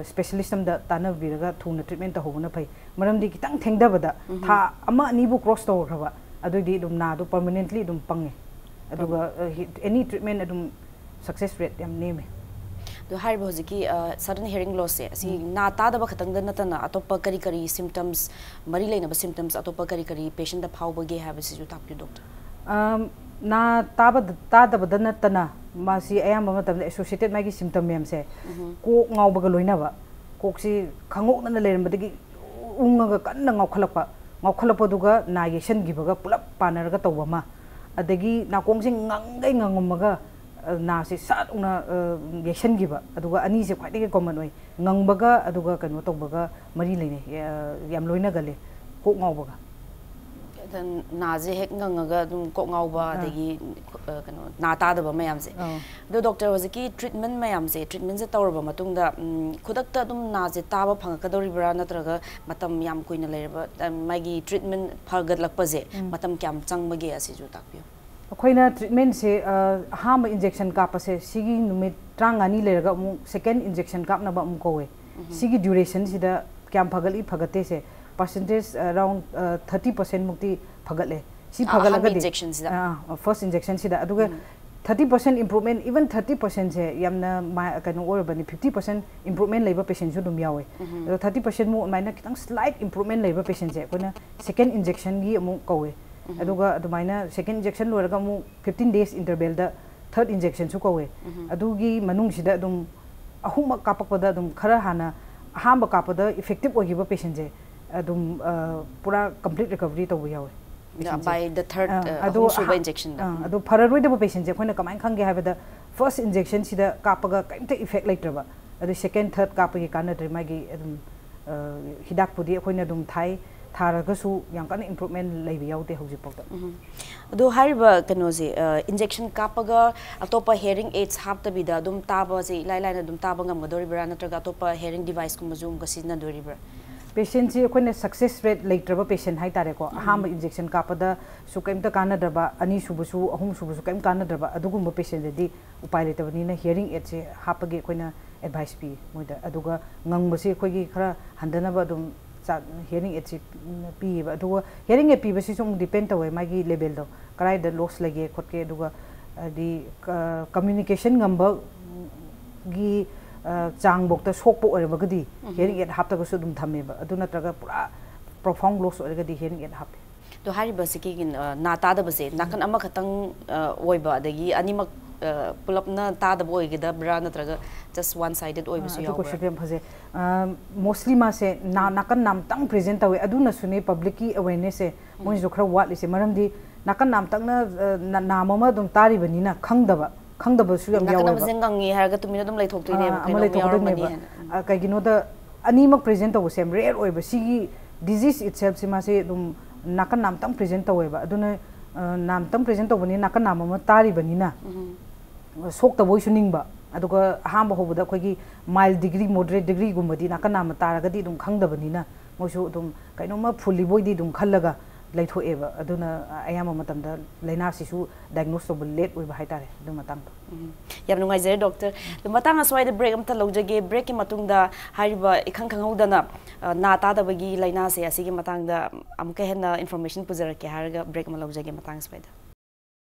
ꯁ꯭ꯄꯦꯁꯤꯌꯦꯂꯤꯁ ꯑꯝꯗ ꯇꯥꯟꯅꯕꯤꯔꯒ ꯊꯨꯅ ꯇ꯭ꯔꯤꯠꯃꯦꯟ ꯇꯧꯍꯧꯕꯅ ꯐꯩ꯫ ꯃꯔꯝꯗꯤ ꯈꯤꯇꯪ ꯊꯦꯡꯊꯕꯗ ꯊꯥ ꯑꯃ ꯑꯅꯤꯕꯨ ꯀ꯭ꯔꯣꯁ ꯇꯧꯈ꯭ꯔꯕ ꯑꯗꯨꯑꯣꯏꯗꯤ ꯑꯗꯨꯝ ꯅꯥꯗꯣ ꯄꯔꯃꯅꯦꯟꯠꯂꯤ ꯑꯗꯨꯝ ꯄꯪꯉꯦ꯫ ꯑꯗꯨꯒ ꯑꯦꯅꯤ ꯇ꯭ꯔꯤꯠꯃꯦꯟ ꯑꯗꯨꯝ ꯁꯛꯁꯦꯁ ꯔꯦꯠ ꯌꯥꯝ ꯅꯦꯝꯃꯦ꯫ ꯑꯗꯣ ꯍꯥꯏꯔꯤꯕ ꯍꯧꯖꯤꯛꯀꯤ ꯁꯗꯟ ꯍꯤꯌꯔꯤꯡ ꯂꯣꯁꯁꯦ ꯑꯁꯤ ꯅꯥ ꯇꯥꯗꯕ ꯈꯛꯇꯪꯗ ꯅꯠꯇꯅ ꯑꯇꯣꯞꯄ ꯀꯔꯤ ꯀꯔꯤ ꯁꯤꯝꯇꯝꯁ, ꯃꯔꯤ ꯂꯩꯅꯕ ꯁꯤꯝꯇꯝꯁ ꯑꯇꯣꯞꯄ ꯀꯔꯤ ꯀꯔꯤ ꯄꯦꯁꯦꯟꯗ ꯐꯥꯎꯕꯒꯦ ꯍꯥꯏꯕꯁꯤꯁꯨ ꯇꯥꯛꯄꯤꯌꯨ ꯗꯣꯛꯇꯔ꯫ ꯑꯝ, ꯅꯥ ꯇꯥꯕꯗ ꯇꯥꯗꯕꯗ ꯅꯠꯇꯅ ꯃꯥꯁꯤ ꯑꯌꯥꯝꯕ ꯃꯇꯝꯗ ꯑꯦꯁꯣꯁꯤꯌꯦꯇꯦꯠ ꯃꯥꯒꯤ ꯁꯤꯝꯇꯝ ꯃꯌꯥꯝꯁꯦ ꯀꯣꯛ ꯉꯥꯎꯕꯒ ꯂꯣꯏꯅꯕ꯫ ꯀꯣꯛꯁꯤ ꯈꯪꯉꯧꯗꯅ ꯂꯩꯔꯝꯕꯗꯒꯤ ꯎꯪꯉꯒ ꯀꯟꯅ ꯉꯥꯎꯈꯠꯂꯛꯄ, ꯉꯥꯎꯈꯠꯂꯛꯄꯗꯨꯒ ꯅꯥ ꯌꯩꯁꯟꯈꯤꯕꯒ ꯄꯨꯂꯞ ꯄꯥꯟꯅꯔꯒ ꯇꯧꯕ ꯑꯃ, ꯑꯗꯒꯤ ꯅꯥꯀꯣꯡꯁꯦ ꯉꯪꯒꯩ ꯉꯪꯉꯝꯃꯒ ꯅꯥꯁꯦ ꯁꯠ ꯎꯅ ꯌꯩꯁꯟꯈꯤꯕ꯫ ꯑꯗꯨꯒ ꯑꯅꯤꯁꯦ ꯈ꯭ꯋꯥꯏꯗꯒꯤ ꯀꯣꯃꯟ ꯑꯣꯏ꯫ ꯉꯪꯕꯒ ꯑꯗꯨꯒ ꯀꯩꯅꯣ ꯇꯧꯕꯒ ꯃꯔꯤ ꯂꯩꯅꯩ꯫ ꯌꯥꯝ ꯂꯣꯏꯅꯒꯜꯂꯦ ꯀꯣꯛ ꯉꯥꯎꯕꯒ꯫ ꯅꯥꯁꯦ ꯍꯦꯛ ꯉꯪꯉꯒ ꯑꯗꯨꯝ ꯀꯣꯛ ꯉꯥꯎꯕ, ꯑꯗꯒꯤ ꯀꯩꯅꯣ, ꯅꯥ ꯇꯥꯗꯕ ꯃꯌꯥꯝꯁꯦ꯫ ꯑꯗꯣ ꯗꯣꯛꯇꯔ, ꯍꯧꯖꯤꯛꯀꯤ ꯇ꯭ꯔꯤꯠꯃꯦꯟ ꯃꯌꯥꯝꯁꯦ, ꯇ꯭ꯔꯤꯠꯃꯦꯟꯁꯦ ꯇꯧꯔꯕ ꯃꯇꯨꯡꯗ ꯈꯨꯗꯛꯇ ꯑꯗꯨꯝ ꯅꯥꯁꯦ ꯇꯥꯕ ꯐꯪꯉꯛꯀꯗꯧꯔꯤꯕ꯭ꯔꯥ, ꯅꯠꯇ꯭ꯔꯒ ꯃꯇꯝ ꯌꯥꯝ ꯀꯨꯏꯅ ꯂꯩꯔꯕ, ꯃꯥꯒꯤ ꯇ꯭ꯔꯤꯠꯃꯦꯟ ꯐꯒꯠꯂꯛꯄꯁꯦ ꯃꯇꯝ ꯀꯌꯥꯝ ꯆꯪꯕꯒꯦ, ꯑꯁꯤꯁꯨ ꯇꯥꯛꯄꯤꯌꯨ꯫ ꯑꯩꯈꯣꯏꯅ ꯇ꯭ꯔꯤꯠꯃꯦꯟꯁꯦ ꯑꯍꯥꯟꯕ ꯏꯟꯖꯦꯛꯁꯟ ꯀꯥꯞꯄꯁꯦ ꯁꯤꯒꯤ ꯅꯨꯃꯤꯠ ꯇꯔꯥꯃꯉꯥꯅꯤ ꯂꯩꯔꯒ ꯑꯃꯨꯛ ꯁꯦꯀꯦꯟ ꯏꯟꯖꯦꯛꯁꯟ ꯀꯥꯞꯅꯕ ꯑꯃꯨꯛ ꯀꯧꯋꯦ꯫ ꯁꯤꯒꯤ ꯗ꯭ꯌꯨꯔꯦꯁꯟꯁꯤꯗ ꯀꯌꯥꯝ ꯐꯒꯠꯂꯤ ꯐꯒꯠꯇꯦꯁꯦ ꯄꯥꯔꯁꯦꯟꯇꯦꯖ ꯑꯔꯥꯎꯟ ꯊꯥꯔꯇꯤ ꯄꯥꯔꯁꯦꯟꯃꯨꯛꯇꯤ ꯐꯒꯠꯂꯦ꯫ ꯁꯤ ꯐꯒꯠꯂꯒꯗꯤ ꯏꯟꯖꯦꯛꯁꯟꯁꯤꯗ꯫ ꯐꯥꯔꯁ ꯏꯟꯖꯦꯛꯁꯟꯁꯤꯗ꯫ ꯑꯗꯨꯒ thirty percent improvement, even thirty ꯄꯥꯔꯁꯦꯟꯁꯦ ꯌꯥꯝꯅ ꯀꯩꯅꯣ ꯑꯣꯏꯔꯕꯅꯤ꯫ ꯐꯤꯐꯇꯤ ꯄꯥꯔꯁꯦꯟ ꯏꯝꯄ꯭ꯔꯨꯞꯃꯦꯟ ꯂꯩꯕ ꯄꯦꯁꯦꯟꯁꯨ ꯑꯗꯨꯝ ꯌꯥꯎꯋꯦ꯫ ꯑꯗꯣ ꯊꯥꯔꯇꯤ ꯄꯥꯔꯁꯦꯟꯃꯨꯛ ꯑꯗꯨꯃꯥꯏꯅ ꯈꯤꯇꯪ ꯁ꯭ꯂꯥꯏꯠ ꯏꯝꯄ꯭ꯔꯨꯞꯃꯦꯟ ꯂꯩꯕ ꯄꯦꯁꯦꯟꯁꯦ ꯑꯩꯈꯣꯏꯅ ꯁꯦꯀꯦꯟ ꯏꯟꯖꯦꯛꯁꯟꯒꯤ ꯑꯃꯨꯛ ꯀꯧꯋꯦ꯫ ꯑꯗꯨꯒ ꯑꯗꯨꯃꯥꯏꯅ ꯁꯦꯀꯦꯟ ꯏꯟꯖꯦꯛꯁꯟ ꯂꯣꯏꯔꯒ ꯑꯃꯨꯛ ꯐꯤꯐꯇꯤꯟ ꯗꯦꯖ ꯏꯟꯇꯔꯚꯦꯜꯗ ꯊꯥꯔꯠ ꯏꯟꯖꯦꯛꯁꯟꯁꯨ ꯀꯧꯋꯦ꯫ ꯑꯗꯨꯒꯤ ꯃꯅꯨꯡꯁꯤꯗ ꯑꯗꯨꯝ ꯑꯍꯨꯝꯃꯛ ꯀꯥꯞꯄꯛꯄꯗ ꯑꯗꯨꯝ ꯈꯔ ꯍꯥꯟꯅ ꯑꯍꯥꯟꯕ ꯀꯥꯞꯄꯗ ꯏꯐꯦꯛꯇꯤꯞ ꯑꯣꯏꯈꯤꯕ ꯄꯦꯁꯦꯟꯁꯦ ꯑꯗꯨꯝ ꯄꯨꯔꯥ ꯀꯝꯄ꯭ꯂꯤꯠ ꯔꯤꯀꯚꯔꯤ ꯇꯧꯕ ꯌꯥꯎꯋꯦ꯫ By the third, ꯑꯗꯣ ꯑꯍꯨꯝꯁꯨꯕ ꯏꯟꯖꯦꯛꯁꯟꯗ꯫ ꯑꯗꯣ ꯐꯔꯔꯣꯏꯗꯕ ꯄꯦꯁꯦꯟꯁꯦ ꯑꯩꯈꯣꯏꯅ ꯀꯃꯥꯏꯅ ꯈꯪꯒꯦ ꯍꯥꯏꯕꯗ ꯐꯥꯔꯁ ꯏꯟꯖꯦꯛꯁꯟꯁꯤꯗ ꯀꯥꯞꯄꯒ ꯀꯔꯤꯝꯇ ꯏꯐꯦꯛ ꯂꯩꯇ꯭ꯔꯕ, ꯑꯗꯨ ꯁꯦꯀꯦꯟ ꯊꯥꯔꯠ ꯀꯥꯞꯄꯒꯤ ꯀꯥꯟꯅꯗ꯭ꯔꯦ꯫ ꯃꯥꯒꯤ ꯑꯗꯨꯝ ꯍꯤꯗꯥꯛꯄꯨꯗꯤ ꯑꯩꯈꯣꯏꯅ ꯑꯗꯨꯝ ꯊꯥꯏ, ꯊꯥꯔꯒꯁꯨ ꯌꯥꯝ ꯀꯟꯅ ꯏꯝꯄ꯭ꯔꯨꯞꯃꯦꯟ ꯂꯩꯕ ꯌꯥꯎꯗꯦ ꯍꯧꯖꯤꯛꯐꯥꯎꯗ꯫ ꯑꯗꯣ ꯍꯥꯏꯔꯤꯕ ꯀꯩꯅꯣꯁꯦ, ꯏꯟꯖꯦꯛꯁꯟ ꯀꯥꯞꯄꯒ ꯑꯇꯣꯞꯄ ꯍꯤꯌꯔꯤꯡ ꯑꯦꯗꯁ ꯍꯥꯞꯇꯕꯤꯗ ꯑꯗꯨꯝ ꯇꯥꯕꯁꯦ ꯏꯂꯥꯏ ꯂꯥꯏꯅ ꯑꯗꯨꯝ ꯇꯥꯕ ꯉꯝꯒꯗꯧꯔꯤꯕ꯭ꯔꯥ, ꯅꯠꯇ꯭ꯔꯒ ꯑꯇꯣꯞꯄ ꯍꯤꯌꯔꯤꯡ ꯗꯤꯚꯥꯏꯁꯀꯨꯝꯕꯁꯨ ꯑꯃꯨꯛꯀ ꯁꯤꯖꯤꯟꯅꯗꯣꯔꯤꯕ꯭ꯔꯥ? Patientꯁꯤ ꯑꯩꯈꯣꯏꯅ success rate ꯂꯩꯇ꯭ꯔꯕ patient ꯍꯥꯏꯇꯥꯔꯦꯀꯣ, ꯑꯍꯥꯟꯕ injection ꯀꯥꯞꯄꯗꯁꯨ ꯀꯔꯤꯝꯇ ꯀꯥꯟꯅꯗ꯭ꯔꯕ, ꯑꯅꯤꯁꯨꯕꯁꯨ, ꯑꯍꯨꯝꯁꯨꯕꯁꯨ ꯀꯔꯤꯝ ꯀꯥꯟꯅꯗ꯭ꯔꯕ, ꯑꯗꯨꯒꯨꯝꯕ patientꯗꯗꯤ ꯎꯄꯥꯏ ꯂꯩꯇꯕꯅꯤꯅ hearing aidꯁꯦ ꯍꯥꯞꯄꯒꯤ ꯑꯩꯈꯣꯏꯅ advice ꯄꯤ ꯃꯣꯏꯗ꯫ ꯑꯗꯨꯒ ꯉꯪꯕꯁꯤ ꯑꯩꯈꯣꯏꯒꯤ ꯈꯔ ꯍꯟꯊꯅꯕ ꯑꯗꯨꯝ ꯆꯥ-, hearing aidꯁꯤ ꯄꯤꯌꯦꯕ꯫ ꯑꯗꯨꯒ hearing aid ꯄꯤꯕꯁꯤꯁꯨ ꯑꯃꯨꯛ depend ꯇꯧꯋꯦ ꯃꯥꯒꯤ levelꯗꯣ, ꯀꯗꯥꯏꯗ loss ꯂꯩꯒꯦ ꯈꯣꯠꯀꯦ, ꯑꯗꯨꯒ ꯍꯥꯏꯗꯤ communication ꯉꯝꯕꯒꯤ ꯆꯥꯡꯐꯧꯗ ꯁꯣꯛꯄ ꯑꯣꯏꯔꯕꯒꯗꯤ hearing aid ꯍꯥꯞꯇꯕꯁꯨ ꯑꯗꯨꯝ ꯊꯝꯃꯦꯕ꯫ ꯑꯗꯨ ꯅꯠꯇ꯭ꯔꯒ ꯄꯨꯔꯥ profound loss ꯑꯣꯏꯔꯒꯗꯤ hearing aid ꯍꯥꯞꯄꯦ꯫ ꯑꯗꯣ ꯍꯥꯏꯔꯤꯕꯁꯤꯒꯤ ꯅꯥ ꯇꯥꯗꯕꯁꯦ ꯅꯥꯀꯟ ꯑꯃꯈꯛꯇꯪ ꯑꯣꯏꯕ, ꯑꯗꯒꯤ ꯑꯅꯤꯃꯛ ꯄꯨꯂꯞꯅ ꯇꯥꯗꯕ ꯑꯣꯏꯒꯗꯕ꯭ꯔꯥ, ꯅꯠꯇ꯭ꯔꯒ just one sided ꯑꯣꯏꯕꯁꯨ ꯑꯗꯨ ꯌꯥꯎꯕ꯭ꯔꯥ? Question ꯌꯥꯝ ꯐꯖꯩ꯫ Mostly ꯃꯥꯁꯦ ꯅꯥ ꯅꯥꯀꯟ ꯅꯥꯝꯇꯪ present ꯇꯧꯋꯦ꯫ ꯑꯗꯨꯅꯁꯨꯅꯦ publicꯀꯤ awarenessꯁꯦ ꯃꯣꯏꯁꯨ ꯈꯔ ꯋꯥꯠꯂꯤꯁꯦ꯫ ꯃꯔꯝꯗꯤ ꯅꯥꯀꯟ ꯅꯥꯝꯇꯪꯅ ꯅꯥꯝ ꯑꯃ ꯑꯗꯨꯝ ꯇꯥꯔꯤꯕꯅꯤꯅ ꯈꯪꯗꯕ, ꯈꯪꯗꯕꯁꯨ ꯌꯥꯝ ꯌꯥꯎꯋꯦꯕ꯫ ꯉꯪꯉꯤ ꯍꯥꯏꯔꯒ ꯇꯨꯃꯤꯟꯅ ꯑꯗꯨꯝ ꯂꯩꯊꯣꯛꯇꯣꯏꯅꯦꯕ, ꯑꯃ ꯂꯩꯊꯣꯛꯀꯗꯣꯏꯅꯦꯕ꯫ ꯀꯩꯒꯤꯅꯣꯗ ꯑꯅꯤꯃꯛ present ꯇꯧꯕꯁꯦ ꯌꯥꯝ rare ꯑꯣꯏꯕ꯫ ꯁꯤꯒꯤ disease itselfꯁꯦ ꯃꯥꯁꯦ ꯑꯗꯨꯝ ꯅꯥꯀꯟ ꯅꯥꯝꯇꯪ present ꯇꯧꯋꯦꯕ꯫ ꯑꯗꯨꯅ ꯅꯥꯝꯇꯪ present ꯇꯧꯕꯅꯤꯅ ꯅꯥꯀꯟ ꯅꯥꯝ ꯑꯃ ꯇꯥꯔꯤꯕꯅꯤꯅ ꯁꯣꯛꯇꯕ ꯑꯣꯏꯁꯨ ꯅꯤꯡꯕ꯫ ꯑꯗꯨꯒ ꯑꯍꯥꯟꯕ ꯍꯧꯕꯗ ꯑꯩꯈꯣꯏꯒꯤ mild degree, moderate degreeꯒꯨꯝꯕꯗꯤ ꯅꯥꯀꯟ ꯅꯥꯝꯃ ꯇꯥꯔꯒꯗꯤ ꯑꯗꯨꯝ ꯈꯪꯗꯕꯅꯤꯅ ꯃꯣꯏꯁꯨ ꯑꯗꯨꯝ ꯀꯩꯅꯣꯝꯃ ꯐꯨꯜꯂꯤꯕꯣꯏꯗꯤ ꯑꯗꯨꯝ ꯈꯜꯂꯒ ꯂꯩꯊꯣꯛꯑꯦꯕ꯫ ꯑꯗꯨꯅ ꯑꯌꯥꯝꯕ ꯃꯇꯝꯗ ꯂꯥꯏꯅꯥꯁꯤꯁꯨ diagnose ꯇꯧꯕ late ꯑꯣꯏꯕ ꯍꯥꯏꯇꯥꯔꯦ ꯑꯗꯨ ꯃꯇꯥꯡꯗꯣ꯫ ꯌꯥꯝ ꯅꯨꯡꯉꯥꯏꯖꯔꯦ doctor꯫ ꯑꯗꯣ ꯃꯇꯥꯡ ꯑꯁ꯭ꯋꯥꯏꯗ break ꯑꯝꯇ ꯂꯧꯖꯒꯦ꯫ Breakꯀꯤ ꯃꯇꯨꯡꯗ ꯍꯥꯏꯔꯤꯕ ꯏꯈꯪ ꯈꯪꯍꯧꯗꯅ ꯅꯥ ꯇꯥꯗꯕꯒꯤ ꯂꯥꯏꯅꯥꯁꯦ ꯑꯁꯤꯒꯤ ꯃꯇꯥꯡꯗ ꯑꯃꯨꯛꯀ ꯍꯦꯟꯅ information ꯄꯨꯖꯔꯛꯀꯦ ꯍꯥꯏꯔꯒ break ꯑꯃ ꯂꯧꯖꯒꯦ ꯃꯇꯥꯡ ꯑꯁ꯭ꯋꯥꯏꯗ꯫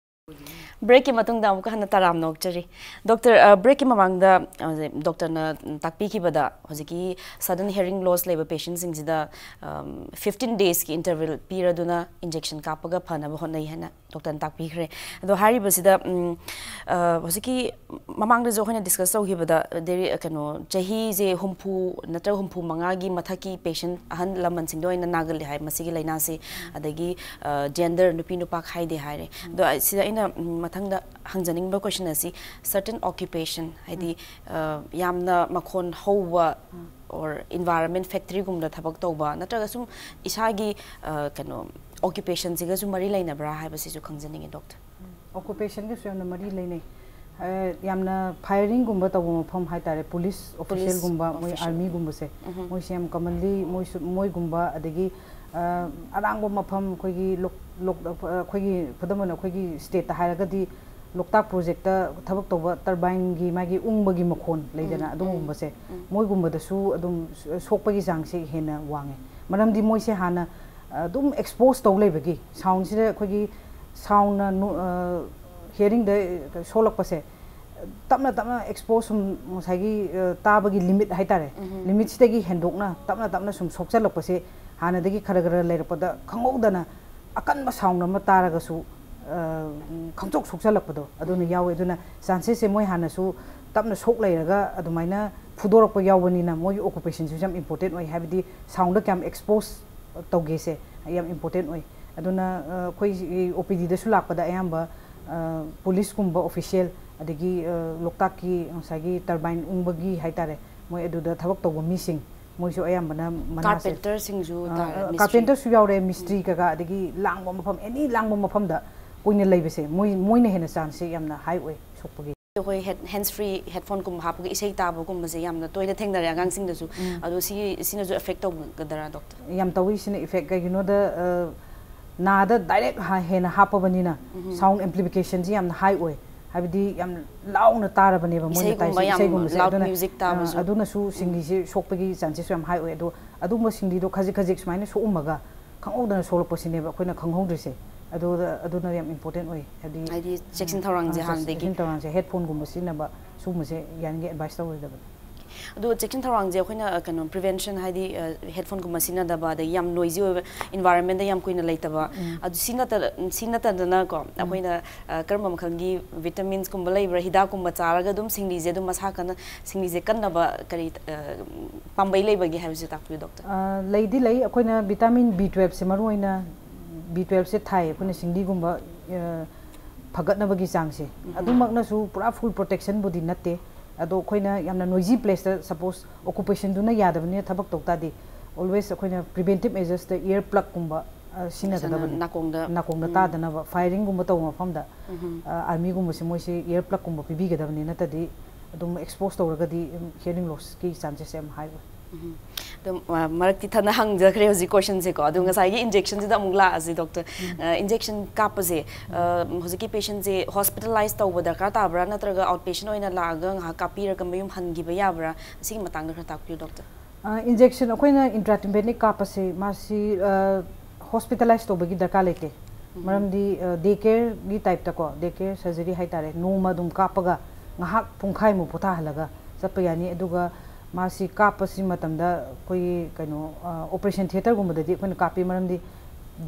Breakꯀꯤ ꯃꯇꯨꯡꯗ ꯑꯃꯨꯛꯀ ꯍꯟꯅ ꯇꯔꯥꯝꯅ ꯑꯣꯛꯆꯔꯤ꯫ Doctor, breakꯀꯤ ꯃꯃꯥꯡꯗ doctorꯅ ꯇꯥꯛꯄꯤꯈꯤꯕꯗ ꯍꯧꯖꯤꯛꯀꯤ sudden hearing loss ꯂꯩꯕ patientꯁꯤꯡꯁꯤꯗ fifteen daysꯀꯤ interval ꯄꯤꯔꯗꯨꯅ injection ꯀꯥꯞꯄꯒ ꯐꯅꯕ ꯍꯣꯠꯅꯩ ꯍꯥꯏꯅ doctorꯅ ꯇꯥꯛꯄꯤꯈ꯭ꯔꯦ꯫ ꯑꯗꯣ ꯍꯥꯏꯔꯤꯕꯁꯤꯗ ꯍꯧꯖꯤꯛꯀꯤ ꯃꯃꯥꯡꯗꯁꯨ ꯑꯩꯈꯣꯏꯅ discuss ꯇꯧꯈꯤꯕꯗ ꯀꯩꯅꯣ ꯆꯍꯤꯁꯦ ꯍꯨꯝꯐꯨ ꯅꯠꯇ꯭ꯔꯒ ꯍꯨꯝꯐꯨ ꯃꯉꯥꯒꯤ ꯃꯊꯛꯀꯤ patient ꯑꯍꯜ ꯂꯃꯟꯁꯤꯡꯗ ꯑꯣꯏꯅ ꯅꯥꯒꯜꯂꯦ ꯍꯥꯏ ꯃꯁꯤꯒꯤ ꯂꯥꯏꯅꯥꯁꯤ꯫ ꯑꯗꯒꯤ gender ꯅꯨꯄꯤ ꯅꯨꯄꯥ ꯈꯥꯏꯗꯦ ꯍꯥꯏꯔꯦ꯫ ꯑꯗꯣ ꯁꯤꯗ ꯑꯩꯅ ꯃꯊꯪꯗ ꯍꯪꯖꯅꯤꯡꯕ question ꯑꯁꯤ certain occupation ꯍꯥꯏꯗꯤ ꯌꯥꯝꯅ ꯃꯈꯣꯟ ꯍꯧꯕ or environment factoryꯒꯨꯝꯕꯗ ꯊꯕꯛ ꯇꯧꯕ ꯅꯠꯇ꯭ꯔꯒ ꯁꯨꯝ ꯏꯁꯥꯒꯤ ꯀꯩꯅꯣ occupationꯁꯤꯒꯁꯨ ꯃꯔꯤ ꯂꯩꯅꯕ꯭ꯔꯥ ꯍꯥꯏꯕꯁꯤꯁꯨ ꯈꯪꯖꯅꯤꯡꯉꯤ doctor꯫ Occupationꯒꯁꯨ ꯌꯥꯝꯅ ꯃꯔꯤ ꯂꯩꯅꯩ꯫ ꯑ, ꯌꯥꯝꯅ ꯐꯥꯏꯌꯔꯤꯡꯒꯨꯝꯕ ꯇꯧꯕ ꯃꯐꯝ ꯍꯥꯏꯇꯥꯔꯦ, ꯄꯨꯂꯤꯁ ꯑꯣꯐꯤꯁꯤꯌꯦꯜꯒꯨꯝꯕ, ꯃꯣꯏ ꯑꯣꯐꯤꯁꯤꯌꯦꯜ꯫ ꯑꯥꯔꯃꯤꯒꯨꯝꯕꯁꯦ, ꯃꯣꯏꯁꯦ ꯌꯥꯝ ꯀꯃꯟꯂꯤ ꯃꯣꯏꯁꯨ, ꯃꯣꯏꯒꯨꯝꯕ, ꯑꯗꯒꯤ ꯑ, ꯑꯔꯥꯡꯕ ꯃꯐꯝ, ꯑꯩꯈꯣꯏꯒꯤ ꯂꯣꯛ- ꯂꯣꯛ- ꯑꯩꯈꯣꯏꯒꯤ, ꯈꯨꯗꯝ ꯑꯣꯏꯅ ꯑꯩꯈꯣꯏꯒꯤ ꯁ꯭ꯇꯦꯠꯇ ꯍꯥꯏꯔꯒꯗꯤ ꯂꯣꯛꯇꯥꯛ ꯄ꯭ꯔꯣꯖꯦꯛꯇ ꯊꯕꯛ ꯇꯧꯕ ꯇꯔꯕꯥꯏꯟꯒꯤ ꯃꯥꯒꯤ ꯎꯪꯕꯒꯤ ꯃꯈꯣꯟ ꯂꯩꯗꯅ, ꯎꯝ, ꯑꯗꯨꯒꯨꯝꯕꯁꯦ, ꯎꯝ꯫ ꯃꯣꯏꯒꯨꯝꯕꯗꯁꯨ ꯑꯗꯨꯝ ꯁꯣꯛꯄꯒꯤ ꯆꯥꯡꯁꯦ ꯍꯦꯟꯅ ꯋꯥꯡꯉꯦ꯫ ꯃꯔꯝꯗꯤ ꯃꯣꯏꯁꯦ ꯍꯥꯟꯅ ꯑꯗꯨꯝ ꯑꯦꯛꯁꯄꯣꯖ ꯇꯧ ꯂꯩꯕꯒꯤ, ꯁꯥꯎꯟꯁꯤꯗ ꯑꯩꯈꯣꯏꯒꯤ ꯁꯥꯎꯟꯅ ꯅꯨ- ꯑ, ꯍꯤꯌꯔꯤꯡꯗ ꯁꯣꯛꯂꯛꯄꯁꯦ, ꯇꯞꯅ ꯇꯞꯅ ꯑꯦꯛꯁꯄꯣꯖ ꯁꯨꯝ ꯉꯁꯥꯏꯒꯤ, ꯑ, ꯇꯥꯕꯒꯤ ꯂꯤꯃꯤꯠ ꯍꯥꯏꯇꯥꯔꯦ, ꯎꯝ꯫ ꯂꯤꯃꯤꯠꯁꯤꯗꯒꯤ ꯍꯦꯟꯗꯣꯛꯅ ꯇꯞꯅ ꯇꯞꯅ ꯁꯨꯝ ꯁꯣꯛꯆꯜꯂꯛꯄꯁꯦ, ꯍꯥꯟꯅꯗꯒꯤ ꯈꯔ ꯈꯔ ꯂꯩꯔꯛꯄꯗ ꯈꯪꯍꯧꯗꯅ ꯑꯀꯟꯕ ꯁꯥꯎꯟ ꯑꯃ ꯇꯥꯔꯒꯁꯨ, ꯑ, ꯈꯪꯁꯣꯛ ꯁꯣꯛꯆꯜꯂꯛꯄꯗꯣ ꯑꯗꯨꯅ ꯌꯥꯎꯋꯦ꯫ ꯑꯗꯨꯅ ꯆꯥꯟꯁꯦꯁꯁꯦ ꯃꯣꯏ ꯍꯥꯟꯅꯁꯨ ꯇꯞꯅ ꯁꯣꯛ ꯂꯩꯔꯒ ꯑꯗꯨꯃꯥꯏꯅ ꯐꯨꯗꯣꯔꯛꯄ ꯌꯥꯎꯕꯅꯤꯅ, ꯃꯣꯏꯒꯤ ꯑꯣꯀꯨꯄꯦꯁꯟꯁꯤꯁꯨ ꯌꯥꯝ ꯏꯝꯄꯣꯔꯇꯦꯟ ꯑꯣꯏ, ꯍꯥꯏꯕꯗꯤ ꯁꯥꯎꯟꯗ ꯀꯌꯥꯝ ꯑꯦꯛꯁꯄꯣꯖ ꯇꯧꯒꯦꯁꯦ ꯌꯥꯝ ꯏꯝꯄꯣꯔꯇꯦꯟ ꯑꯣꯏ꯫ ꯑꯗꯨꯅ, ꯑ, ꯑꯩꯈꯣꯏ ꯑꯣ ꯄꯤ ꯗꯤꯗꯁꯨ ꯂꯥꯛꯄꯗ ꯑꯌꯥꯝꯕ, ꯑ, ꯄꯨꯂꯤꯁꯀꯨꯝꯕ ꯑꯣꯐꯤꯁꯤꯌꯦꯜ, ꯑꯗꯒꯤ, ꯑ, ꯂꯣꯛꯇꯥꯛꯀꯤ ꯉꯁꯥꯏꯒꯤ ꯇꯔꯕꯥꯏꯟ ꯎꯪꯕꯒꯤ ꯍꯥꯏꯇꯥꯔꯦ, ꯃꯣꯏ ꯑꯗꯨꯗ ꯊꯕꯛ ꯇꯧꯕ ꯃꯤꯁꯤꯡ, ꯃꯣꯏꯁꯨ ꯑꯌꯥꯝꯕꯅ ꯃꯅꯥꯁꯦ, ꯀꯥꯔꯄꯦꯟꯇꯔꯁꯤꯡꯁꯨ ꯑ, ꯇꯥꯔꯦ, ꯑ, ꯃꯤꯁꯇ꯭ꯔꯤ꯫ ꯀꯥꯔꯄꯦꯟꯇꯔꯁꯨ ꯌꯥꯎꯔꯦ, ꯃꯤꯁꯇ꯭ꯔꯤ ꯀꯩꯀꯥ, ꯑꯗꯒꯤ ꯂꯥꯡꯕ ꯃꯐꯝ, ꯑꯦꯅꯤ ꯂꯥꯡꯕ ꯃꯐꯝꯗ ꯀꯨꯏꯅ ꯂꯩꯕꯁꯦ, ꯃꯣꯏ, ꯃꯣꯏꯅ ꯍꯦꯟꯅ ꯆꯥꯟꯁꯁꯦ ꯌꯥꯝꯅ ꯍꯥꯏ ꯑꯣꯏ ꯁꯣꯛꯄꯒꯤ꯫ ꯑꯩꯈꯣꯏ ꯍꯦꯗ- ꯍꯦꯟꯁ ꯐ꯭ꯔꯤ ꯍꯦꯗꯐꯣꯟꯒꯨꯝꯕ ꯍꯥꯞꯄꯒ ꯏꯁꯩ ꯇꯥꯕꯒꯨꯝꯕꯁꯦ ꯌꯥꯝꯅ ꯇꯣꯏꯅ ꯊꯦꯡꯅꯔꯦ ꯑꯉꯥꯡꯁꯤꯡꯗꯁꯨ꯫ ꯎꯝ꯫ ꯑꯗꯣ ꯁꯤꯒꯤ, ꯁꯤꯅꯁꯨ ꯑꯦꯐꯦꯛ ꯇꯧꯒꯗ꯭ꯔꯥ, ꯗꯣꯛꯇꯔ? ꯌꯥꯝ ꯇꯧꯏ꯫ ꯁꯤꯅ ꯏꯐꯦꯛ ꯀꯩꯒꯤꯅꯣꯗ, ꯑ, ꯅꯥꯗ ꯗꯥꯏꯔꯦꯛ ꯍꯥ- ꯍꯦꯟꯅ ꯍꯥꯞꯄꯕꯅꯤꯅ, ꯁꯥꯎꯟ ꯑꯦꯝꯄ꯭ꯂꯤꯐꯤꯀꯦꯁꯟꯁꯤ ꯌꯥꯝꯅ ꯍꯥꯏ ꯑꯣꯏ, ꯍꯥꯏꯕꯗꯤ ꯌꯥꯝ ꯂꯥꯎꯅ ꯇꯥꯔꯕꯅꯦꯕ ꯃꯣꯏꯅ ꯏꯁꯩꯒꯨꯝꯕ ꯇꯥꯏꯁꯦ, ꯌꯥꯝ ꯏꯁꯩꯒꯨꯝꯕꯁꯦ꯫ ꯂꯥꯎꯗ ꯑꯗꯨꯅ, ꯃ꯭ꯌꯨꯖꯤꯛ ꯇꯥꯕꯁꯨ꯫ ꯑ, ꯑꯗꯨꯅꯁꯨ ꯁꯤꯡꯂꯤꯁꯤ ꯁꯣꯛꯄꯒꯤ ꯆꯥꯟꯁꯦꯁꯁꯨ ꯌꯥꯝ ꯍꯥꯏ ꯑꯣꯏ꯫ ꯑꯗꯣ ꯑꯗꯨꯒꯨꯝꯕ ꯁꯤꯡꯂꯤꯗꯣ ꯈꯖꯤꯛ ꯈꯖꯤꯛ ꯁꯨꯃꯥꯏꯅ ꯁꯣꯛꯑꯝꯃꯒ ꯈꯪꯍꯧꯗꯅ ꯁꯣꯛꯂꯛꯄꯁꯤꯅꯦꯕ ꯑꯩꯈꯣꯏꯅ ꯈꯪꯍꯧꯗ꯭ꯔꯤꯁꯦ꯫ ꯑꯗꯨꯗ, ꯑꯗꯨꯅ ꯌꯥꯝ ꯏꯝꯄꯣꯔꯇꯦꯟ ꯑꯣꯏ, ꯍꯥꯏꯗꯤ, ꯍꯥꯏꯗꯤ ꯆꯦꯛꯁꯤꯟ ꯊꯧꯔꯥꯡꯁꯦ ꯑ, ꯍꯥꯟꯅꯗꯒꯤ꯫ ꯆꯦꯛꯁꯤꯟ ꯊꯧꯔꯥꯡꯁꯦ, ꯍꯦꯗꯐꯣꯟꯒꯨꯝꯕ ꯁꯤꯖꯤꯟꯅꯕ ꯁꯤꯒꯨꯝꯕꯁꯦ ꯌꯥꯔꯤꯉꯩ ꯑꯦꯗꯚꯥꯏꯁ ꯇꯧꯔꯣꯏꯗꯕꯅꯤ꯫ ꯑꯗꯣ ꯆꯦꯛꯁꯤꯟ ꯊꯧꯔꯥꯡꯁꯦ ꯑꯩꯈꯣꯏꯅ, ꯑ, ꯀꯩꯅꯣ, ꯄ꯭ꯔꯤꯚꯦꯟꯁꯟ ꯍꯥꯏꯗꯤ, ꯑ, ꯍꯦꯗꯐꯣꯟꯒꯨꯝꯕ ꯁꯤꯖꯤꯟꯅꯗꯕ, ꯑꯗꯒꯤ ꯌꯥꯝ ꯅꯣꯏꯖꯤ ꯑꯣꯏꯕ ꯏꯟꯚꯥꯏꯔꯣꯟꯃꯦꯟꯗ ꯌꯥꯝ ꯀꯨꯏꯅ ꯂꯩꯇꯕ, ꯑꯗꯨ ꯁꯤ ꯅꯠꯇ-, ꯁꯤ ꯅꯠꯇꯗꯅꯀꯣ ꯑꯩꯈꯣꯏꯅ, ꯑ, ꯀꯔꯝꯕ ꯃꯈꯜꯒꯤ ꯚꯤꯇꯥꯃꯤꯟꯁꯀꯨꯝꯕ ꯂꯩꯕ꯭ꯔꯥ, ꯍꯤꯗꯥꯛꯀꯨꯝꯕ ꯆꯥꯔꯒ ꯑꯗꯨꯝ ꯁꯤꯡꯂꯤꯁꯦ ꯑꯗꯨꯝ ꯃꯁꯥ ꯀꯟꯅ, ꯁꯤꯡꯂꯤꯁꯦ ꯀꯟꯅꯕ ꯀꯔꯤ, ꯑ, ꯄꯥꯝꯕꯩ ꯂꯩꯕꯒꯦ ꯍꯥꯏꯕꯁꯦ ꯇꯥꯛꯄꯤꯌꯨ, ꯗꯣꯛꯇꯔ꯫ ꯑ, ꯂꯩꯗꯤ ꯂꯩ꯫ ꯑꯩꯈꯣꯏꯅ ꯚꯤꯇꯥꯃꯤꯟ ꯕꯤ ꯇꯨꯋꯦꯜꯞꯁꯦ ꯃꯔꯨ ꯑꯣꯏꯅ, ꯕꯤ ꯇꯨꯋꯦꯜꯞꯁꯦ ꯊꯥꯏ ꯑꯩꯈꯣꯏꯅ ꯁꯤꯡꯂꯤꯒꯨꯝꯕ, ꯑ, ꯐꯒꯠꯅꯕꯒꯤ ꯆꯥꯡꯁꯦ꯫ ꯑꯗꯨꯃꯛꯅꯁꯨ ꯄꯨꯔꯥ ꯐꯨꯜ ꯄ꯭ꯔꯣꯇꯦꯛꯁꯟꯕꯨꯗꯤ ꯅꯠꯇꯦ, ꯑꯗꯣ ꯑꯩꯈꯣꯏꯅ ꯌꯥꯝꯅ ꯅꯣꯏꯖꯤ ꯄ꯭ꯂꯦꯁꯇ, ꯁꯄꯣꯁ ꯑꯣꯀꯨꯄꯦꯁꯟꯗꯨꯅ ꯌꯥꯗꯕꯅꯤꯅ ꯊꯕꯛ ꯇꯧ ꯇꯥꯔꯗꯤ, ꯑꯣꯜꯋꯦꯁ ꯑꯩꯈꯣꯏꯅ ꯄ꯭ꯔꯤꯚꯦꯟꯇꯤꯞ ꯃꯦꯖꯔꯁꯇ ꯏꯌꯔ ꯄ꯭ꯂꯛꯀꯨꯝꯕ, ꯑ, ꯁꯤꯖꯤꯟꯅꯒꯗꯕꯅꯤ꯫ ꯅꯥꯀꯣꯡꯗ꯫ ꯅꯥꯀꯣꯡꯗ ꯎꯝ꯫ ꯇꯥꯗꯅꯕ, firing ꯒꯨꯝꯕ ꯇꯧꯕ ꯃꯐꯝꯗ, ꯎꯝ꯫ ꯑ, army ꯒꯨꯝꯕꯁꯦ ꯃꯣꯏꯁꯦ ear plug ꯀꯨꯝꯕ ꯄꯤꯕꯤꯒꯗꯕꯅꯤ, ꯅꯠꯇ꯭ꯔꯗꯤ ꯑꯗꯨꯝ expose ꯇꯧꯔꯒꯗꯤ, ꯎꯝ, hearing loss ꯀꯤ chances ꯁꯦ ꯌꯥꯝ high ꯑꯣꯏ꯫ ꯎꯝ꯫ ꯑꯗꯨꯝ, ꯑ, ꯃꯔꯛꯇꯤ ꯊꯠꯅ ꯍꯪꯖꯈ꯭ꯔꯦ ꯍꯧꯖꯤꯛ question ꯁꯦꯀꯣ꯫ ꯑꯗꯨ ꯎꯝ꯫ ꯉꯁꯥꯏꯒꯤ injection ꯁꯤꯗ ꯑꯃꯨꯛ ꯂꯥꯛꯑꯁꯤ, doctor꯫ ꯎꯝ꯫ ꯑ, injection ꯀꯥꯞꯄꯁꯦ, ꯑ, ꯎꯝ꯫ ꯍꯧꯖꯤꯛꯀꯤ patient ꯁꯦ hospitalize ꯇꯧꯕ ꯗꯔꯀꯥꯔ ꯇꯥꯕ꯭ꯔꯥ, ꯅꯠꯇ꯭ꯔꯒ outpatient ꯑꯣꯏꯅ ꯂꯥꯛꯑꯒ ꯉꯥꯏꯍꯥꯛ ꯀꯥꯞꯄꯤꯔꯒ ꯃꯌꯨꯝ ꯍꯟꯈꯤꯕ ꯌꯥꯕ꯭ꯔꯥ? ꯑꯁꯤꯒꯤ ꯃꯇꯥꯡꯗ ꯈꯔ ꯇꯥꯛꯄꯤꯌꯨ, doctor꯫ ꯑ, injection ꯑꯩꯈꯣꯏꯅ intratympanic ꯀꯥꯞꯄꯁꯦ, ꯃꯥꯁꯤ, ꯑ, hospitalize ꯇꯧꯕꯒꯤ ꯗꯔꯀꯥꯔ ꯂꯩꯇꯦ꯫ ꯎꯝ꯫ ꯃꯔꯝꯗꯤ, ꯑ, day care ꯒꯤ type ꯇꯀꯣ, day care surgery ꯍꯥꯏꯇꯥꯔꯦ, ꯅꯣꯡꯃ ꯑꯗꯨꯝ ꯀꯥꯞꯄꯒ ꯉꯥꯏꯍꯥꯛ ꯄꯨꯡꯈꯥꯏꯃꯨꯛ ꯄꯣꯊꯥꯍꯜꯂꯒ ꯆꯠꯄ ꯌꯥꯅꯤ꯫ ꯑꯗꯨꯒ ꯃꯥꯁꯤ ꯀꯥꯞꯄꯁꯤ ꯃꯇꯝꯗ ꯑꯩꯈꯣꯏꯒꯤ ꯀꯩꯅꯣ, ꯑ, operation theatre ꯒꯨꯝꯕꯗꯗꯤ ꯑꯩꯈꯣꯏꯅ ꯀꯥꯞꯄꯤ, ꯃꯔꯝꯗꯤ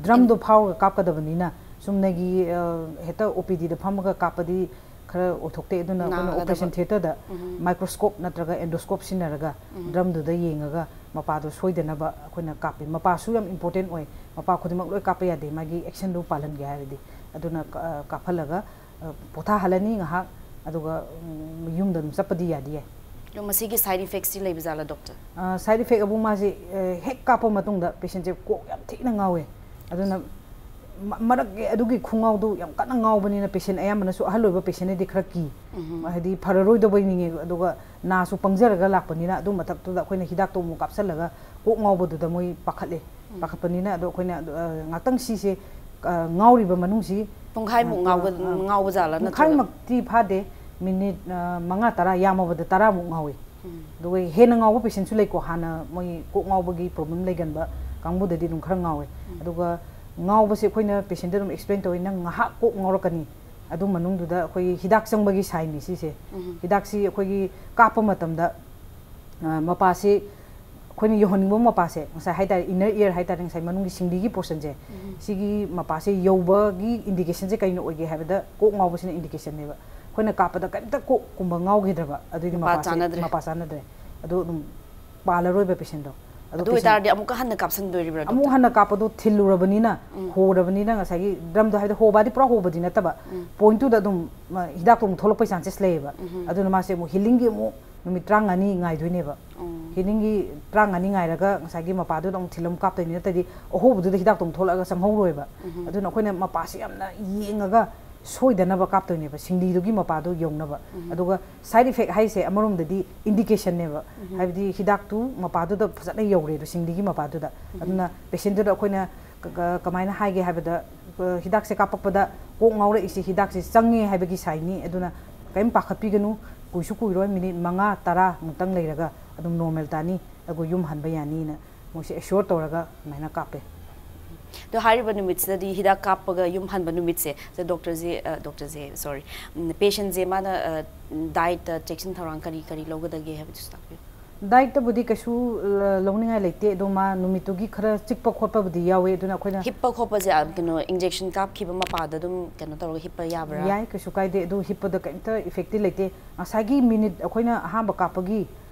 drum ꯗꯣ ꯐꯥꯎꯔꯒ ꯀꯥꯞꯀꯗꯕꯅꯤꯅ, ꯆꯨꯝꯅꯒꯤ, ꯑ, ꯍꯦꯛꯇ O P D ꯗ ꯐꯝꯃꯒ ꯀꯥꯞꯄꯗꯤ ꯈꯔ ꯑꯣꯏꯊꯣꯛꯇꯦ꯫ ꯑꯗꯨꯅ ꯑꯩꯈꯣꯏꯅ ꯅꯥꯒꯗꯕ꯫ Operation theatre ꯗ ꯎꯝ꯫ Microscope ꯅꯠꯇ꯭ꯔꯒ endoscope ꯁꯤꯖꯤꯟꯅꯔꯒ ꯎꯝ꯫ Drum ꯗꯨꯗ ꯌꯦꯡꯉꯒ ꯃꯄꯥꯗꯣ ꯁꯣꯏꯗꯅꯕ ꯑꯩꯈꯣꯏꯅ ꯀꯥꯞꯄꯤ꯫ ꯃꯄꯥꯁꯨ ꯌꯥꯝ important ꯑꯣꯏ꯫ ꯃꯄꯥ ꯈꯨꯗꯤꯡꯃꯛ ꯂꯣꯏ ꯀꯥꯞꯄ ꯌꯥꯗꯦ, ꯃꯥꯒꯤ action ꯗꯨ ꯄꯥꯜꯍꯟꯒꯦ ꯍꯥꯏꯔꯗꯤ꯫ ꯑꯗꯨꯅ ꯀ-, ꯑ, ꯀꯥꯞꯍꯜꯂꯒ, ꯑ, ꯄꯣꯊꯥꯍꯜꯂꯅꯤ ꯉꯥꯏꯍꯥꯛ, ꯑꯗꯨꯒ, ꯎꯝ, ꯌꯨꯝꯗ ꯑꯗꯨꯝ ꯆꯠꯄꯗꯤ ꯌꯥꯗꯤ ꯌꯥꯏ꯫ ꯑꯗꯣ ꯃꯁꯤꯒꯤ side effects ꯇꯤ ꯂꯩꯕ ꯖꯥꯠꯂꯥ, doctor? ꯑ, side effect ꯑꯕꯨ ꯃꯥꯁꯦ, ꯑ, ꯍꯦꯛ ꯀꯥꯞꯄ ꯃꯇꯨꯡꯗ patient ꯁꯦ ꯀꯣꯛ ꯌꯥꯝ ꯊꯤꯅ ꯉꯥꯎꯋꯦ꯫ ꯑꯗꯨꯅ ꯃ-, ꯃꯔꯛ ꯑꯗꯨꯒꯤ ꯈꯨꯡꯉꯥꯎꯗꯨ ꯌꯥꯝ ꯀꯟꯅ ꯉꯥꯎꯕꯅꯤꯅ patient ꯑꯌꯥꯝꯕꯅꯁꯨ ꯑꯍꯜ ꯑꯣꯏꯕ patient ꯅꯗꯤ ꯈꯔ ꯀꯤ꯫ ꯎꯝ꯫ ꯍꯥꯏꯗꯤ ꯐꯔꯔꯣꯏꯗꯕꯣꯏ ꯅꯤꯡꯉꯦ, ꯑꯗꯨꯒ ꯅꯥꯁꯨ ꯄꯪꯖꯔꯒ ꯂꯥꯛꯄꯅꯤꯅ ꯑꯗꯨ ꯃꯊꯛꯇꯨꯗ ꯑꯩꯈꯣꯏꯅ ꯍꯤꯗꯥꯛꯇꯣ ꯑꯃꯨꯛ ꯀꯥꯞꯁꯜꯂꯒ ꯀꯣꯛ ꯉꯥꯎꯕꯗꯨꯗ ꯃꯣꯏ ꯄꯥꯈꯠꯂꯦ꯫ ꯎꯝ꯫ ꯄꯥꯈꯠꯄꯅꯤꯅ ꯑꯗꯣ ꯑꯩꯈꯣꯏꯅ ꯑꯗꯨ, ꯑ, ꯉꯥꯛꯇꯪ ꯁꯤꯁꯦ, ꯑ, ꯉꯥꯎꯔꯤꯕ ꯃꯅꯨꯡꯁꯤ, ꯄꯨꯡꯈꯥꯏꯃꯨꯛ ꯑ, ꯉꯥꯎꯒ-, ꯑ, ꯉꯥꯎꯕ ꯖꯥꯠꯂꯥ ꯅꯠꯇ꯭ꯔꯒ? ꯄꯨꯡꯈꯥꯏꯃꯛꯇꯤ ꯐꯥꯗꯦ, minute, ꯑ, ꯃꯉꯥ ꯇꯔꯥ, ꯌꯥꯝꯃꯕꯗ ꯇꯔꯥꯃꯨꯛ ꯉꯥꯎꯏ꯫ ꯎꯝ꯫ ꯑꯗꯨꯒ ꯍꯦꯟꯅ ꯉꯥꯎꯕ patient ꯁꯨ ꯂꯩꯀꯣ, ꯍꯥꯟꯅ ꯃꯣꯏ ꯀꯣꯛ ꯉꯥꯎꯕꯒꯤ problem ꯂꯩꯒꯟꯕ ꯀꯥꯡꯕꯨꯗꯗꯤ ꯑꯗꯨꯝ ꯈꯔ ꯉꯥꯎꯋꯦ꯫ ꯎꯝ꯫ ꯑꯗꯨꯒ ꯉꯥꯎꯕꯁꯦ ꯑꯩꯈꯣꯏꯅ patient ꯇ ꯑꯗꯨꯝ explain ꯇꯧꯋꯤ, "ꯅꯪ ꯉꯥꯏꯍꯥꯛ ꯀꯣꯛ ꯉꯥꯎꯔꯛꯀꯅꯤ, ꯑꯗꯨ ꯃꯅꯨꯡꯗꯨꯗ ꯑꯩꯈꯣꯏꯒꯤ ꯍꯤꯗꯥꯛ ꯆꯪꯕꯒꯤ sign ꯅꯤ ꯁꯤꯁꯦ"꯫ ꯎꯝ꯫ ꯍꯤꯗꯥꯛꯁꯤ ꯑꯩꯈꯣꯏꯒꯤ ꯀꯥꯞꯄ ꯃꯇꯝꯗ, ꯑ, ꯃꯄꯥꯁꯤ ꯑꯩꯈꯣꯏꯅ ꯌꯧꯍꯟꯅꯤꯡꯕ ꯃꯄꯥꯁꯦ, ꯉꯁꯥꯏ ꯍꯥꯏꯇꯥꯔꯦ, inner ear ꯍꯥꯏꯇꯥꯔꯦ, ꯉꯁꯥꯏ ꯃꯅꯨꯡꯒꯤ ꯁꯤꯡꯂꯤꯒꯤ portion ꯁꯦ, ꯎꯝ꯫ ꯁꯤꯒꯤ ꯃꯄꯥꯁꯦ ꯌꯧꯕꯒꯤ indication ꯁꯦ ꯀꯩꯅ ꯑꯣꯏꯒꯦ ꯍꯥꯏꯕꯗ ꯀꯣꯛ ꯉꯥꯎꯕꯁꯤꯅ indication ꯅꯦꯕ꯫ ꯑꯩꯈꯣꯏꯅ ꯀꯥꯞꯄꯗ ꯀꯔꯤꯝꯇ ꯀꯣꯛꯀꯨꯝꯕ ꯉꯥꯎꯈꯤꯗ꯭ꯔꯕ, ꯑꯗꯨꯗꯤ ꯃꯄꯥ ꯃꯄꯥꯁꯦ ꯆꯥꯟꯅꯗ꯭ꯔꯦ꯫ ꯃꯄꯥ ꯆꯥꯟꯅꯗ꯭ꯔꯦ꯫ ꯑꯗꯨ ꯑꯗꯨꯝ ꯄꯥꯜꯂꯔꯣꯏꯕ patient ꯇꯣ꯫ ꯑꯗꯨ ꯑꯣꯏꯇꯥꯔꯗꯤ ꯑꯃꯨꯛꯀ ꯍꯟꯅ ꯀꯥꯞꯁꯟꯗꯣꯔꯤꯕ꯭ꯔꯥ ꯑꯃꯨꯛ ꯍꯟꯅ ꯀꯥꯞꯄꯗꯣ ꯊꯤꯜꯂꯨꯔꯕꯅꯤꯅ, ꯍꯣꯔꯕꯅꯤꯅ ꯉꯁꯥꯏꯒꯤ ꯗ꯭ꯔꯝꯗꯣ, ꯍꯥꯏꯕꯗꯤ ꯍꯣꯕ ꯍꯥꯏꯗꯤ ꯄꯨꯔꯥ ꯍꯣꯕꯗꯤ ꯅꯠꯇꯕ, ꯄꯣꯏꯟꯠꯇꯨꯗ ꯑꯗꯨꯝ ꯍꯤꯗꯥꯛꯇꯣ ꯑꯃꯨꯛ ꯊꯣꯛꯂꯛꯄꯩ ꯆꯥꯟꯁꯦꯁ ꯂꯩꯌꯦꯕ꯫ ꯑꯗꯨꯅ ꯃꯥꯁꯦ ꯑꯃꯨꯛ ꯍꯤꯂꯤꯡꯒꯤ ꯑꯃꯨꯛ ꯅꯨꯃꯤꯠ ꯇꯔꯥꯃꯉꯥꯅꯤ ꯉꯥꯏꯗꯣꯏꯅꯦꯕ꯫ ꯍꯤꯂꯤꯡꯒꯤ ꯇꯔꯥꯃꯉꯥꯅꯤ ꯉꯥꯏꯔꯒ ꯉꯁꯥꯏꯒꯤ ꯃꯄꯥꯗꯨꯗ ꯑꯃꯨꯛ ꯊꯤꯜꯂ ꯑꯃꯨꯛ ꯀꯥꯞꯇꯣꯏꯅꯤ, ꯅꯠꯇ꯭ꯔꯗꯤ ꯑꯍꯣꯕꯗꯨꯗ ꯍꯤꯗꯥꯛꯇꯣ ꯑꯃꯨꯛ ꯊꯣꯛꯂꯛꯑꯒ ꯆꯪꯍꯧꯔꯣꯏꯕ꯫ ꯑꯗꯨꯅ ꯑꯩꯈꯣꯏꯅ ꯃꯄꯥꯁꯤ ꯌꯥꯝꯅ ꯌꯦꯡꯉꯒ ꯁꯣꯏꯗꯅꯕ ꯀꯥꯞꯇꯣꯏꯅꯦꯕ, ꯁꯤꯡꯂꯤꯗꯨꯒꯤ ꯃꯄꯥꯗꯣ ꯌꯧꯅꯕ꯫ ꯑꯗꯨꯒ ꯁꯥꯏꯠ ꯏꯐꯦꯛ ꯍꯥꯏꯁꯦ ꯑꯃꯔꯣꯝꯗꯗꯤ ꯏꯟꯗꯤꯀꯦꯁꯟꯅꯦꯕ꯫ ꯍꯥꯏꯕꯗꯤ ꯍꯤꯗꯥꯛꯇꯨ ꯃꯄꯥꯗꯨꯗ ꯐꯖꯅ ꯌꯧꯔꯦ, ꯑꯗꯣ ꯁꯤꯡꯂꯤꯒꯤ ꯃꯄꯥꯗꯨꯗ꯫ ꯑꯗꯨꯅ ꯄꯦꯁꯦꯟꯗꯨꯗ ꯑꯩꯈꯣꯏꯅ ꯀ-, ꯀ-, ꯀꯃꯥꯏꯅ ꯍꯥꯏꯒꯦ ꯍꯥꯏꯕꯗ, ꯑ, ꯍꯤꯗꯥꯛꯁꯦ ꯀꯥꯞꯄꯛꯄꯗ ꯀꯣꯛ ꯉꯥꯎꯔꯛꯏꯁꯤ ꯍꯤꯗꯥꯛꯁꯦ ꯆꯪꯉꯦ ꯍꯥꯏꯕꯒꯤ ꯁꯥꯏꯟꯅꯤ꯫ ꯑꯗꯨꯅ ꯀꯔꯤꯝ ꯄꯥꯈꯠꯄꯤꯒꯅꯨ, ꯀꯨꯏꯁꯨ ꯀꯨꯏꯔꯣꯏ, ꯃꯤꯅꯤꯠ ꯃꯉꯥ ꯇꯔꯥ ꯃꯨꯛꯇꯪ ꯂꯩꯔꯒ ꯑꯗꯨꯝ ꯅꯣꯔꯃꯦꯜ ꯇꯥꯅꯤ, ꯑꯗꯨꯒ ꯌꯨꯝ ꯍꯟꯕ ꯌꯥꯅꯤꯅ ꯃꯣꯏꯁꯦ ꯑꯦꯁ꯭ꯌꯣꯔ ꯇꯧꯔꯒ ꯑꯗꯨꯃꯥꯏꯅ ꯀꯥꯞꯄꯦ꯫ ꯑꯗꯣ ꯍꯥꯏꯔꯤꯕ ꯅꯨꯃꯤꯠꯁꯤꯗꯗꯤ ꯍꯤꯗꯥꯛ ꯀꯥꯞꯄꯒ ꯌꯨꯝ ꯍꯟꯕ ꯅꯨꯃꯤꯠꯁꯦ, ꯁꯤꯗ ꯗꯣꯛꯇꯔꯁꯦ, ꯑ, ꯗꯣꯛꯇꯔꯁꯦ, ꯁꯣꯔꯤ, ꯎꯝ, ꯄꯦꯁꯦꯟꯁꯦ ꯃꯥꯅ, ꯑ, ꯗꯥꯏꯠꯇ ꯆꯦꯛꯁꯤꯟ ꯊꯧꯔꯥꯡ ꯀꯔꯤ ꯀꯔꯤ ꯂꯧꯒꯗꯒꯦ ꯍꯥꯏꯕꯗꯨꯁꯨ ꯇꯥꯛꯄꯤꯌꯨ꯫ ꯗꯥꯏꯠꯇꯕꯨꯗꯤ ꯀꯩꯁꯨ, ꯑ, ꯂꯧꯅꯤꯡꯉꯥꯏ ꯂꯩꯇꯦ, ꯑꯗꯣ ꯃꯥ ꯅꯨꯃꯤꯠꯇꯨꯒꯤ ꯈꯔ ꯆꯤꯛꯄ ꯈꯣꯠꯄꯕꯨꯗꯤ ꯌꯥꯎꯋꯦ, ꯑꯗꯨꯅ ꯑꯩꯈꯣꯏꯅ ꯍꯤꯞꯄ ꯈꯣꯠꯄꯁꯦ, ꯑ, ꯀꯩꯅꯣ, ꯏꯟꯖꯦꯛꯁꯟ ꯀꯥꯞꯈꯤꯕ ꯃꯄꯥꯗ ꯑꯗꯨꯝ ꯀꯩꯅꯣ ꯇꯧꯔꯒ ꯍꯤꯞꯄ ꯌꯥꯕ꯭ꯔꯥ? ꯌꯥꯏ, ꯀꯩꯁꯨ ꯀꯥꯏꯗꯦ꯫ ꯑꯗꯨ ꯍꯤꯞꯄꯗ ꯀꯩꯝꯇ ꯏꯐꯦꯛꯇꯤ ꯂꯩꯇꯦ꯫ ꯉꯁꯥꯏꯒꯤ ꯃꯤꯅꯤꯠ ꯑꯩꯈꯣꯏꯅ ꯑꯍꯥꯟꯕ ꯀꯥꯞꯄꯒꯤ,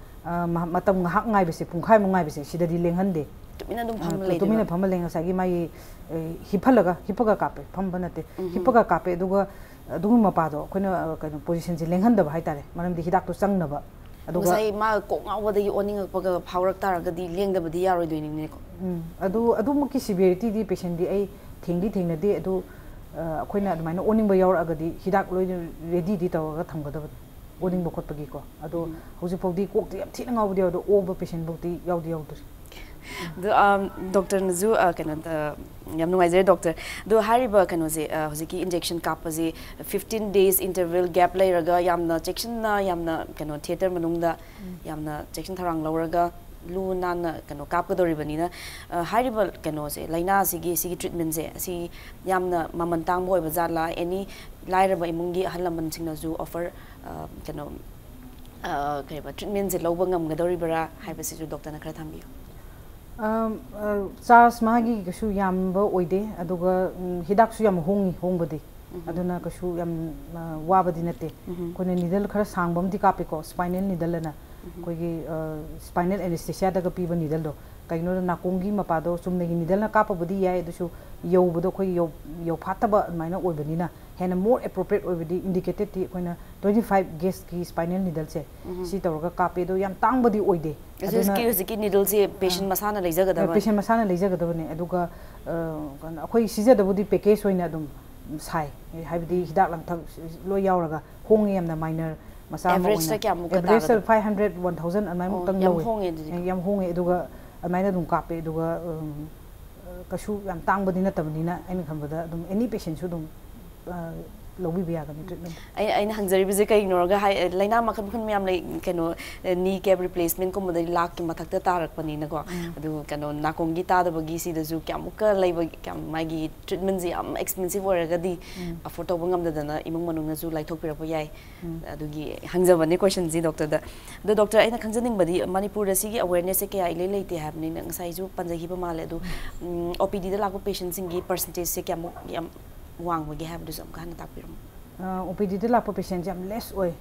ꯑ, ꯃ-, ꯃꯇꯝ ꯉꯥꯏꯍꯥꯛ ꯉꯥꯏꯕꯁꯦ, ꯄꯨꯡꯈꯥꯏꯃꯨꯛ ꯉꯥꯏꯕꯁꯦ, ꯁꯤꯗꯗꯤ ꯂꯦꯡꯍꯟꯗꯦ꯫ ꯇꯨꯃꯤꯟꯅ ꯑꯗꯨꯝ ꯑ, ꯐꯝꯃ ꯇꯨ-, ꯂꯩꯗꯣꯏꯕ? ꯇꯨꯃꯤꯟꯅ ꯐꯝꯃ ꯂꯩ꯫ ꯉꯁꯥꯏꯒꯤ ꯃꯥꯒꯤ, ꯑ, ꯍꯤꯞꯍꯜꯂꯒ, ꯍꯤꯞꯄꯒ ꯀꯥꯞꯄꯦ, ꯐꯝꯕ ꯅꯠꯇꯦ꯫ ꯎꯝ꯫ ꯍꯤꯞꯄꯒ ꯀꯥꯞꯄꯦ, ꯑꯗꯨꯒ ꯑꯗꯨꯒꯤ ꯃꯄꯥꯗꯣ ꯑꯩꯈꯣꯏꯅ, ꯑ, ꯀꯩꯅꯣ, ꯄꯣꯖꯤꯁꯟꯁꯦ ꯂꯦꯡꯍꯟꯗꯕ ꯍꯥꯏꯇꯥꯔꯦ, ꯃꯔꯝꯗꯤ ꯍꯤꯗꯥꯛꯇꯣ ꯆꯪꯅꯕ꯫ ꯑꯗꯨꯒ ꯉꯁꯥꯏ ꯃꯥ ꯀꯣꯛ ꯉꯥꯎꯕꯗꯒꯤ ꯑꯣꯟꯅꯤꯡꯉꯛꯄꯒ ꯐꯥꯎꯔꯛ ꯇꯥꯔꯒꯗꯤ ꯂꯦꯡꯗꯕꯗꯤ ꯌꯥꯔꯣꯏꯗꯣꯏꯅꯤꯅꯦꯀꯣ? ꯎꯝ, ꯑꯗꯨ, ꯑꯗꯨꯃꯛꯀꯤ ꯁꯤꯚꯤꯌꯔꯤꯇꯤꯗꯤ ꯄꯦꯁꯦꯟꯗꯤ ꯑꯩ ꯊꯦꯡꯗꯤ ꯊꯦꯡꯅꯗꯦ꯫ ꯑꯗꯨ, ꯑ, ꯑꯩꯈꯣꯏꯅ ꯑꯗꯨꯃꯥꯏꯅ ꯑꯣꯟꯅꯤꯡꯕ ꯌꯥꯎꯔꯛꯑꯒꯗꯤ ꯍꯤꯗꯥꯛ ꯂꯣꯏꯅ ꯔꯦꯗꯤꯗꯤ ꯇꯧꯔꯒ ꯊꯝꯒꯗꯕꯅꯤ, ꯑꯣꯅꯤꯡꯕ ꯈꯣꯠꯄꯒꯤꯀꯣ꯫ ꯑꯗꯣ ꯎꯝ꯫ ꯍꯧꯖꯤꯛꯐꯥꯎꯗꯤ ꯀꯣꯛꯇꯤ ꯌꯥꯝ ꯊꯤꯅ ꯉꯥꯎꯕꯗꯤ ꯌꯥꯎꯗꯦ, ꯑꯣꯕ ꯄꯦꯁꯦꯟꯐꯧꯗꯤ ꯌꯥꯎꯗꯤ ꯌꯥꯎꯗ꯭ꯔꯤ꯫ ꯑꯗꯣ, ꯑꯝ, ꯗꯣꯛꯇꯔꯅꯁꯨ, ꯑ, ꯀꯩꯅꯣꯗ, ꯌꯥꯝ ꯅꯨꯡꯉꯥꯏꯖꯔꯦ ꯗꯣꯛꯇꯔ꯫ ꯑꯗꯣ ꯍꯥꯏꯔꯤꯕ ꯀꯩꯅꯣꯁꯦ, ꯑ, ꯍꯧꯖꯤꯛꯀꯤ ꯏꯟꯖꯦꯛꯁꯟ ꯀꯥꯞꯄꯁꯦ ꯐꯤꯐꯇꯤꯟ ꯗꯦꯖ ꯏꯟꯇꯔꯚꯦꯜ ꯒꯦꯞ ꯂꯩꯔꯒ ꯌꯥꯝꯅ ꯆꯦꯛꯁꯤꯟꯅ, ꯌꯥꯝꯅ ꯀꯩꯅꯣ, ꯊꯤꯌꯦꯇꯔ ꯃꯅꯨꯡꯗ ꯎꯝ꯫ ꯌꯥꯝꯅ ꯆꯦꯛꯁꯤꯟ ꯊꯧꯔꯥꯡ ꯂꯧꯔꯒ ꯂꯨ ꯅꯥꯟꯅ ꯀꯩꯅꯣ ꯀꯥꯞꯀꯗꯧꯔꯤꯕꯅꯤꯅ, ꯑ, ꯍꯥꯏꯔꯤꯕ ꯀꯩꯅꯣꯁꯦ, ꯂꯥꯏꯅꯥꯁꯤꯒꯤ, ꯁꯤꯒꯤ ꯇ꯭ꯔꯤꯠꯃꯦꯟꯁꯦ, ꯑꯁꯤ ꯌꯥꯝꯅ ꯃꯃꯜ ꯇꯥꯡꯕ ꯑꯣꯏꯕ ꯖꯥꯠꯂꯥ? ꯑꯦꯅꯤ ꯂꯥꯏꯔꯕ ꯏꯃꯨꯡꯒꯤ ꯑꯍꯜ ꯂꯃꯟꯁꯤꯡꯅꯁꯨ ꯑꯣꯐꯔ, ꯑ, ꯀꯩꯅꯣ, ꯑ, ꯀꯩꯕ, ꯇ꯭ꯔꯤꯠꯃꯦꯟꯁꯦ ꯂꯧꯕ ꯉꯝꯒꯗꯧꯔꯤꯕ꯭ꯔꯥ ꯍꯥꯏꯕꯁꯤꯁꯨ ꯗꯣꯛꯇꯔꯅ ꯈꯔ ꯊꯝꯕꯤꯌꯨ꯫ ꯑꯝ, ꯑ, ꯆꯥꯔꯖ ꯃꯥꯒꯤ ꯀꯩꯁꯨ ꯌꯥꯝꯕ ꯑꯣꯏꯗꯦ, ꯑꯗꯨꯒ, ꯎꯝ, ꯍꯤꯗꯥꯛꯁꯨ ꯌꯥꯝ ꯍꯣꯡꯉꯤ, ꯍꯣꯡꯕꯗꯤ꯫ ꯎꯝ꯫ ꯑꯗꯨꯅ ꯀꯩꯁꯨ ꯌꯥꯝ, ꯑ, ꯋꯥꯕꯗꯤ ꯅꯠꯇꯦ꯫ ꯎꯝ꯫ ꯑꯩꯈꯣꯏꯅ ꯅꯤꯗꯜ ꯈꯔ ꯁꯥꯡꯕ ꯑꯃꯗꯤ ꯀꯥꯞꯄꯤꯀꯣ, ꯁ꯭ꯄꯥꯏꯅꯦꯜ ꯅꯤꯗꯜ ꯑꯅ꯫ ꯎꯝ꯫ ꯑꯩꯈꯣꯏꯒꯤ, ꯑ, ꯁ꯭ꯄꯥꯏꯅꯦꯜ ꯑꯦꯅꯦꯁꯊꯦꯁꯤꯌꯥꯗꯒ ꯄꯤꯕ ꯅꯤꯗꯜꯗꯣ, ꯀꯩꯒꯤꯅꯣꯗ ꯅꯥꯀꯣꯡꯒꯤ ꯃꯄꯥꯗꯣ ꯆꯨꯝꯅꯒꯤ ꯅꯤꯗꯜꯅ ꯀꯥꯞꯄꯕꯨꯗꯤ ꯌꯥꯏ, ꯑꯗꯨꯁꯨ ꯌꯧꯕꯗꯣ ꯑꯩꯈꯣꯏ ꯌꯧ-, ꯌꯧꯐꯥꯠꯇꯕ ꯑꯗꯨꯃꯥꯏꯅ ꯑꯣꯏꯕꯅꯤꯅ ꯍꯦꯟꯅ more appropriate ꯑꯣꯏꯕꯗꯤ, ꯏꯟꯗꯤꯀꯦꯇꯦꯠꯇꯤ ꯑꯩꯈꯣꯏꯅ twenty five gaugeꯀꯤ spinal needleꯁꯦ ꯁꯤ ꯇꯧꯔꯒ ꯀꯥꯞꯄꯦ꯫ ꯑꯗꯣ ꯌꯥꯝ ꯇꯥꯡꯕꯗꯤ ꯑꯣꯏꯗꯦ꯫ ꯑꯗꯨꯅ ꯍꯧꯖꯤꯛꯀꯤ, ꯍꯧꯖꯤꯛꯀꯤ needleꯁꯦ patient ꯃꯁꯥꯅ ꯂꯩꯖꯒꯗꯕ? Patient ꯃꯁꯥꯅ ꯂꯩꯖꯒꯗꯕꯅꯦ꯫ ꯑꯗꯨꯒ, ꯑ, ꯀꯩꯅꯣ, ꯑꯩꯈꯣꯏ ꯁꯤꯖꯗꯕꯨꯗꯤ package ꯑꯣꯏꯅ ꯑꯗꯨꯝ ꯁꯥꯏ, ꯍꯥꯏꯕꯗꯤ ꯍꯤꯗꯥꯛ ꯂꯥꯡꯊꯛ ꯂꯣꯏ ꯌꯥꯎꯔꯒ꯫ ꯍꯣꯡꯉꯦ ꯌꯥꯝꯅ, minor ꯃꯆꯥ ꯑꯃ ꯑꯣꯏꯅ꯫ Averageꯇ ꯀꯌꯥꯃꯨꯛꯀ ꯇꯥꯒꯗꯕ? Five hundred, one thousand ꯑꯗꯨꯃꯥꯏꯃꯨꯛꯇꯪ ꯂꯧꯋꯦ꯫ ꯑꯣ, ꯌꯥꯝ ꯍꯣꯡꯉꯦ ꯑꯗꯨꯗꯤ꯫ ꯑꯦ, ꯌꯥꯝ ꯍꯣꯡꯉꯦ꯫ ꯑꯗꯨꯒ ꯑꯗꯨꯃꯥꯏꯅ ꯑꯗꯨꯝ ꯀꯥꯞꯄꯦ꯫ ꯑꯗꯨꯒ, ꯎꯝ, ꯀꯩꯁꯨ ꯌꯥꯝ ꯇꯥꯡꯕꯗꯤ ꯅꯠꯇꯕꯅꯤꯅ ꯑꯩꯅ ꯈꯟꯕꯗ ꯑꯗꯨꯝ any patientꯁꯨ ꯑꯗꯨꯝ, ꯑ, ꯂꯧꯕꯤꯕ ꯌꯥꯒꯅꯤ treatment꯫ ꯑꯩ, ꯑꯩꯅ ꯍꯪꯖꯔꯤꯕꯁꯦ ꯀꯩꯒꯤꯅꯣꯔꯒ ꯍꯥꯏ, ꯂꯥꯏꯅꯥ ꯃꯈꯜ ꯃꯈꯜ ꯃꯌꯥꯝ ꯂꯩ, ꯀꯩꯅꯣ, knee cap replacementꯀꯨꯝꯕꯗꯗꯤ ꯂꯥꯛꯀꯤ ꯃꯊꯛꯇ ꯇꯥꯔꯛꯄꯅꯤꯅꯀꯣ꯫ ꯎꯝ꯫ ꯑꯗꯨ ꯀꯩꯅꯣ, ꯅꯥꯀꯣꯡꯒꯤ ꯇꯥꯗꯕꯒꯤ ꯁꯤꯗꯁꯨ ꯀꯌꯥꯃꯨꯛꯀ ꯂꯩꯕ, ꯀꯌꯥꯝ ꯃꯥꯒꯤ treatmentꯁꯦ ꯌꯥꯝ expensive ꯑꯣꯏꯔꯒꯗꯤ ꯎꯝ꯫ Afford ꯇꯧꯕ ꯉꯝꯗꯗꯅ ꯏꯃꯨꯡ ꯃꯅꯨꯡꯅꯁꯨ ꯂꯥꯏꯊꯣꯛꯄꯤꯔꯛꯄ ꯌꯥꯏ꯫ ꯎꯝ꯫ ꯑꯗꯨꯒꯤ ꯍꯪꯖꯕꯅꯤ questionꯁꯤ doctorꯗ꯫ ꯑꯗꯣ doctor, ꯑꯩꯅ ꯈꯪꯖꯅꯤꯡꯕꯗꯤ ꯃꯅꯤꯄꯨꯔꯗ ꯁꯤꯒꯤ awarenessꯁꯦ ꯀꯌꯥ ꯏꯂꯩ ꯂꯩꯇꯦ ꯍꯥꯏꯕꯅꯤꯅ ꯉꯁꯥꯏꯁꯨ ꯄꯟꯖꯈꯤꯕ ꯃꯥꯜꯂꯦ꯫ ꯑꯗꯣ, ꯎꯝ, OPDꯗ ꯂꯥꯛꯄ patientꯁꯤꯡꯒꯤ percentageꯁꯦ ꯀꯌꯥꯃꯨꯛ ꯌꯥꯝ ꯋꯥꯡꯕꯒꯦ ꯍꯥꯏꯕꯗꯨꯁꯨ ꯑꯃꯨꯛꯀ ꯍꯟꯅ ꯇꯥꯛꯄꯤꯔꯝꯃꯨ꯫ ꯑ, OPDꯗ ꯂꯥꯛꯄ patientꯁꯦ ꯌꯥꯝ less ꯑꯣꯏ꯫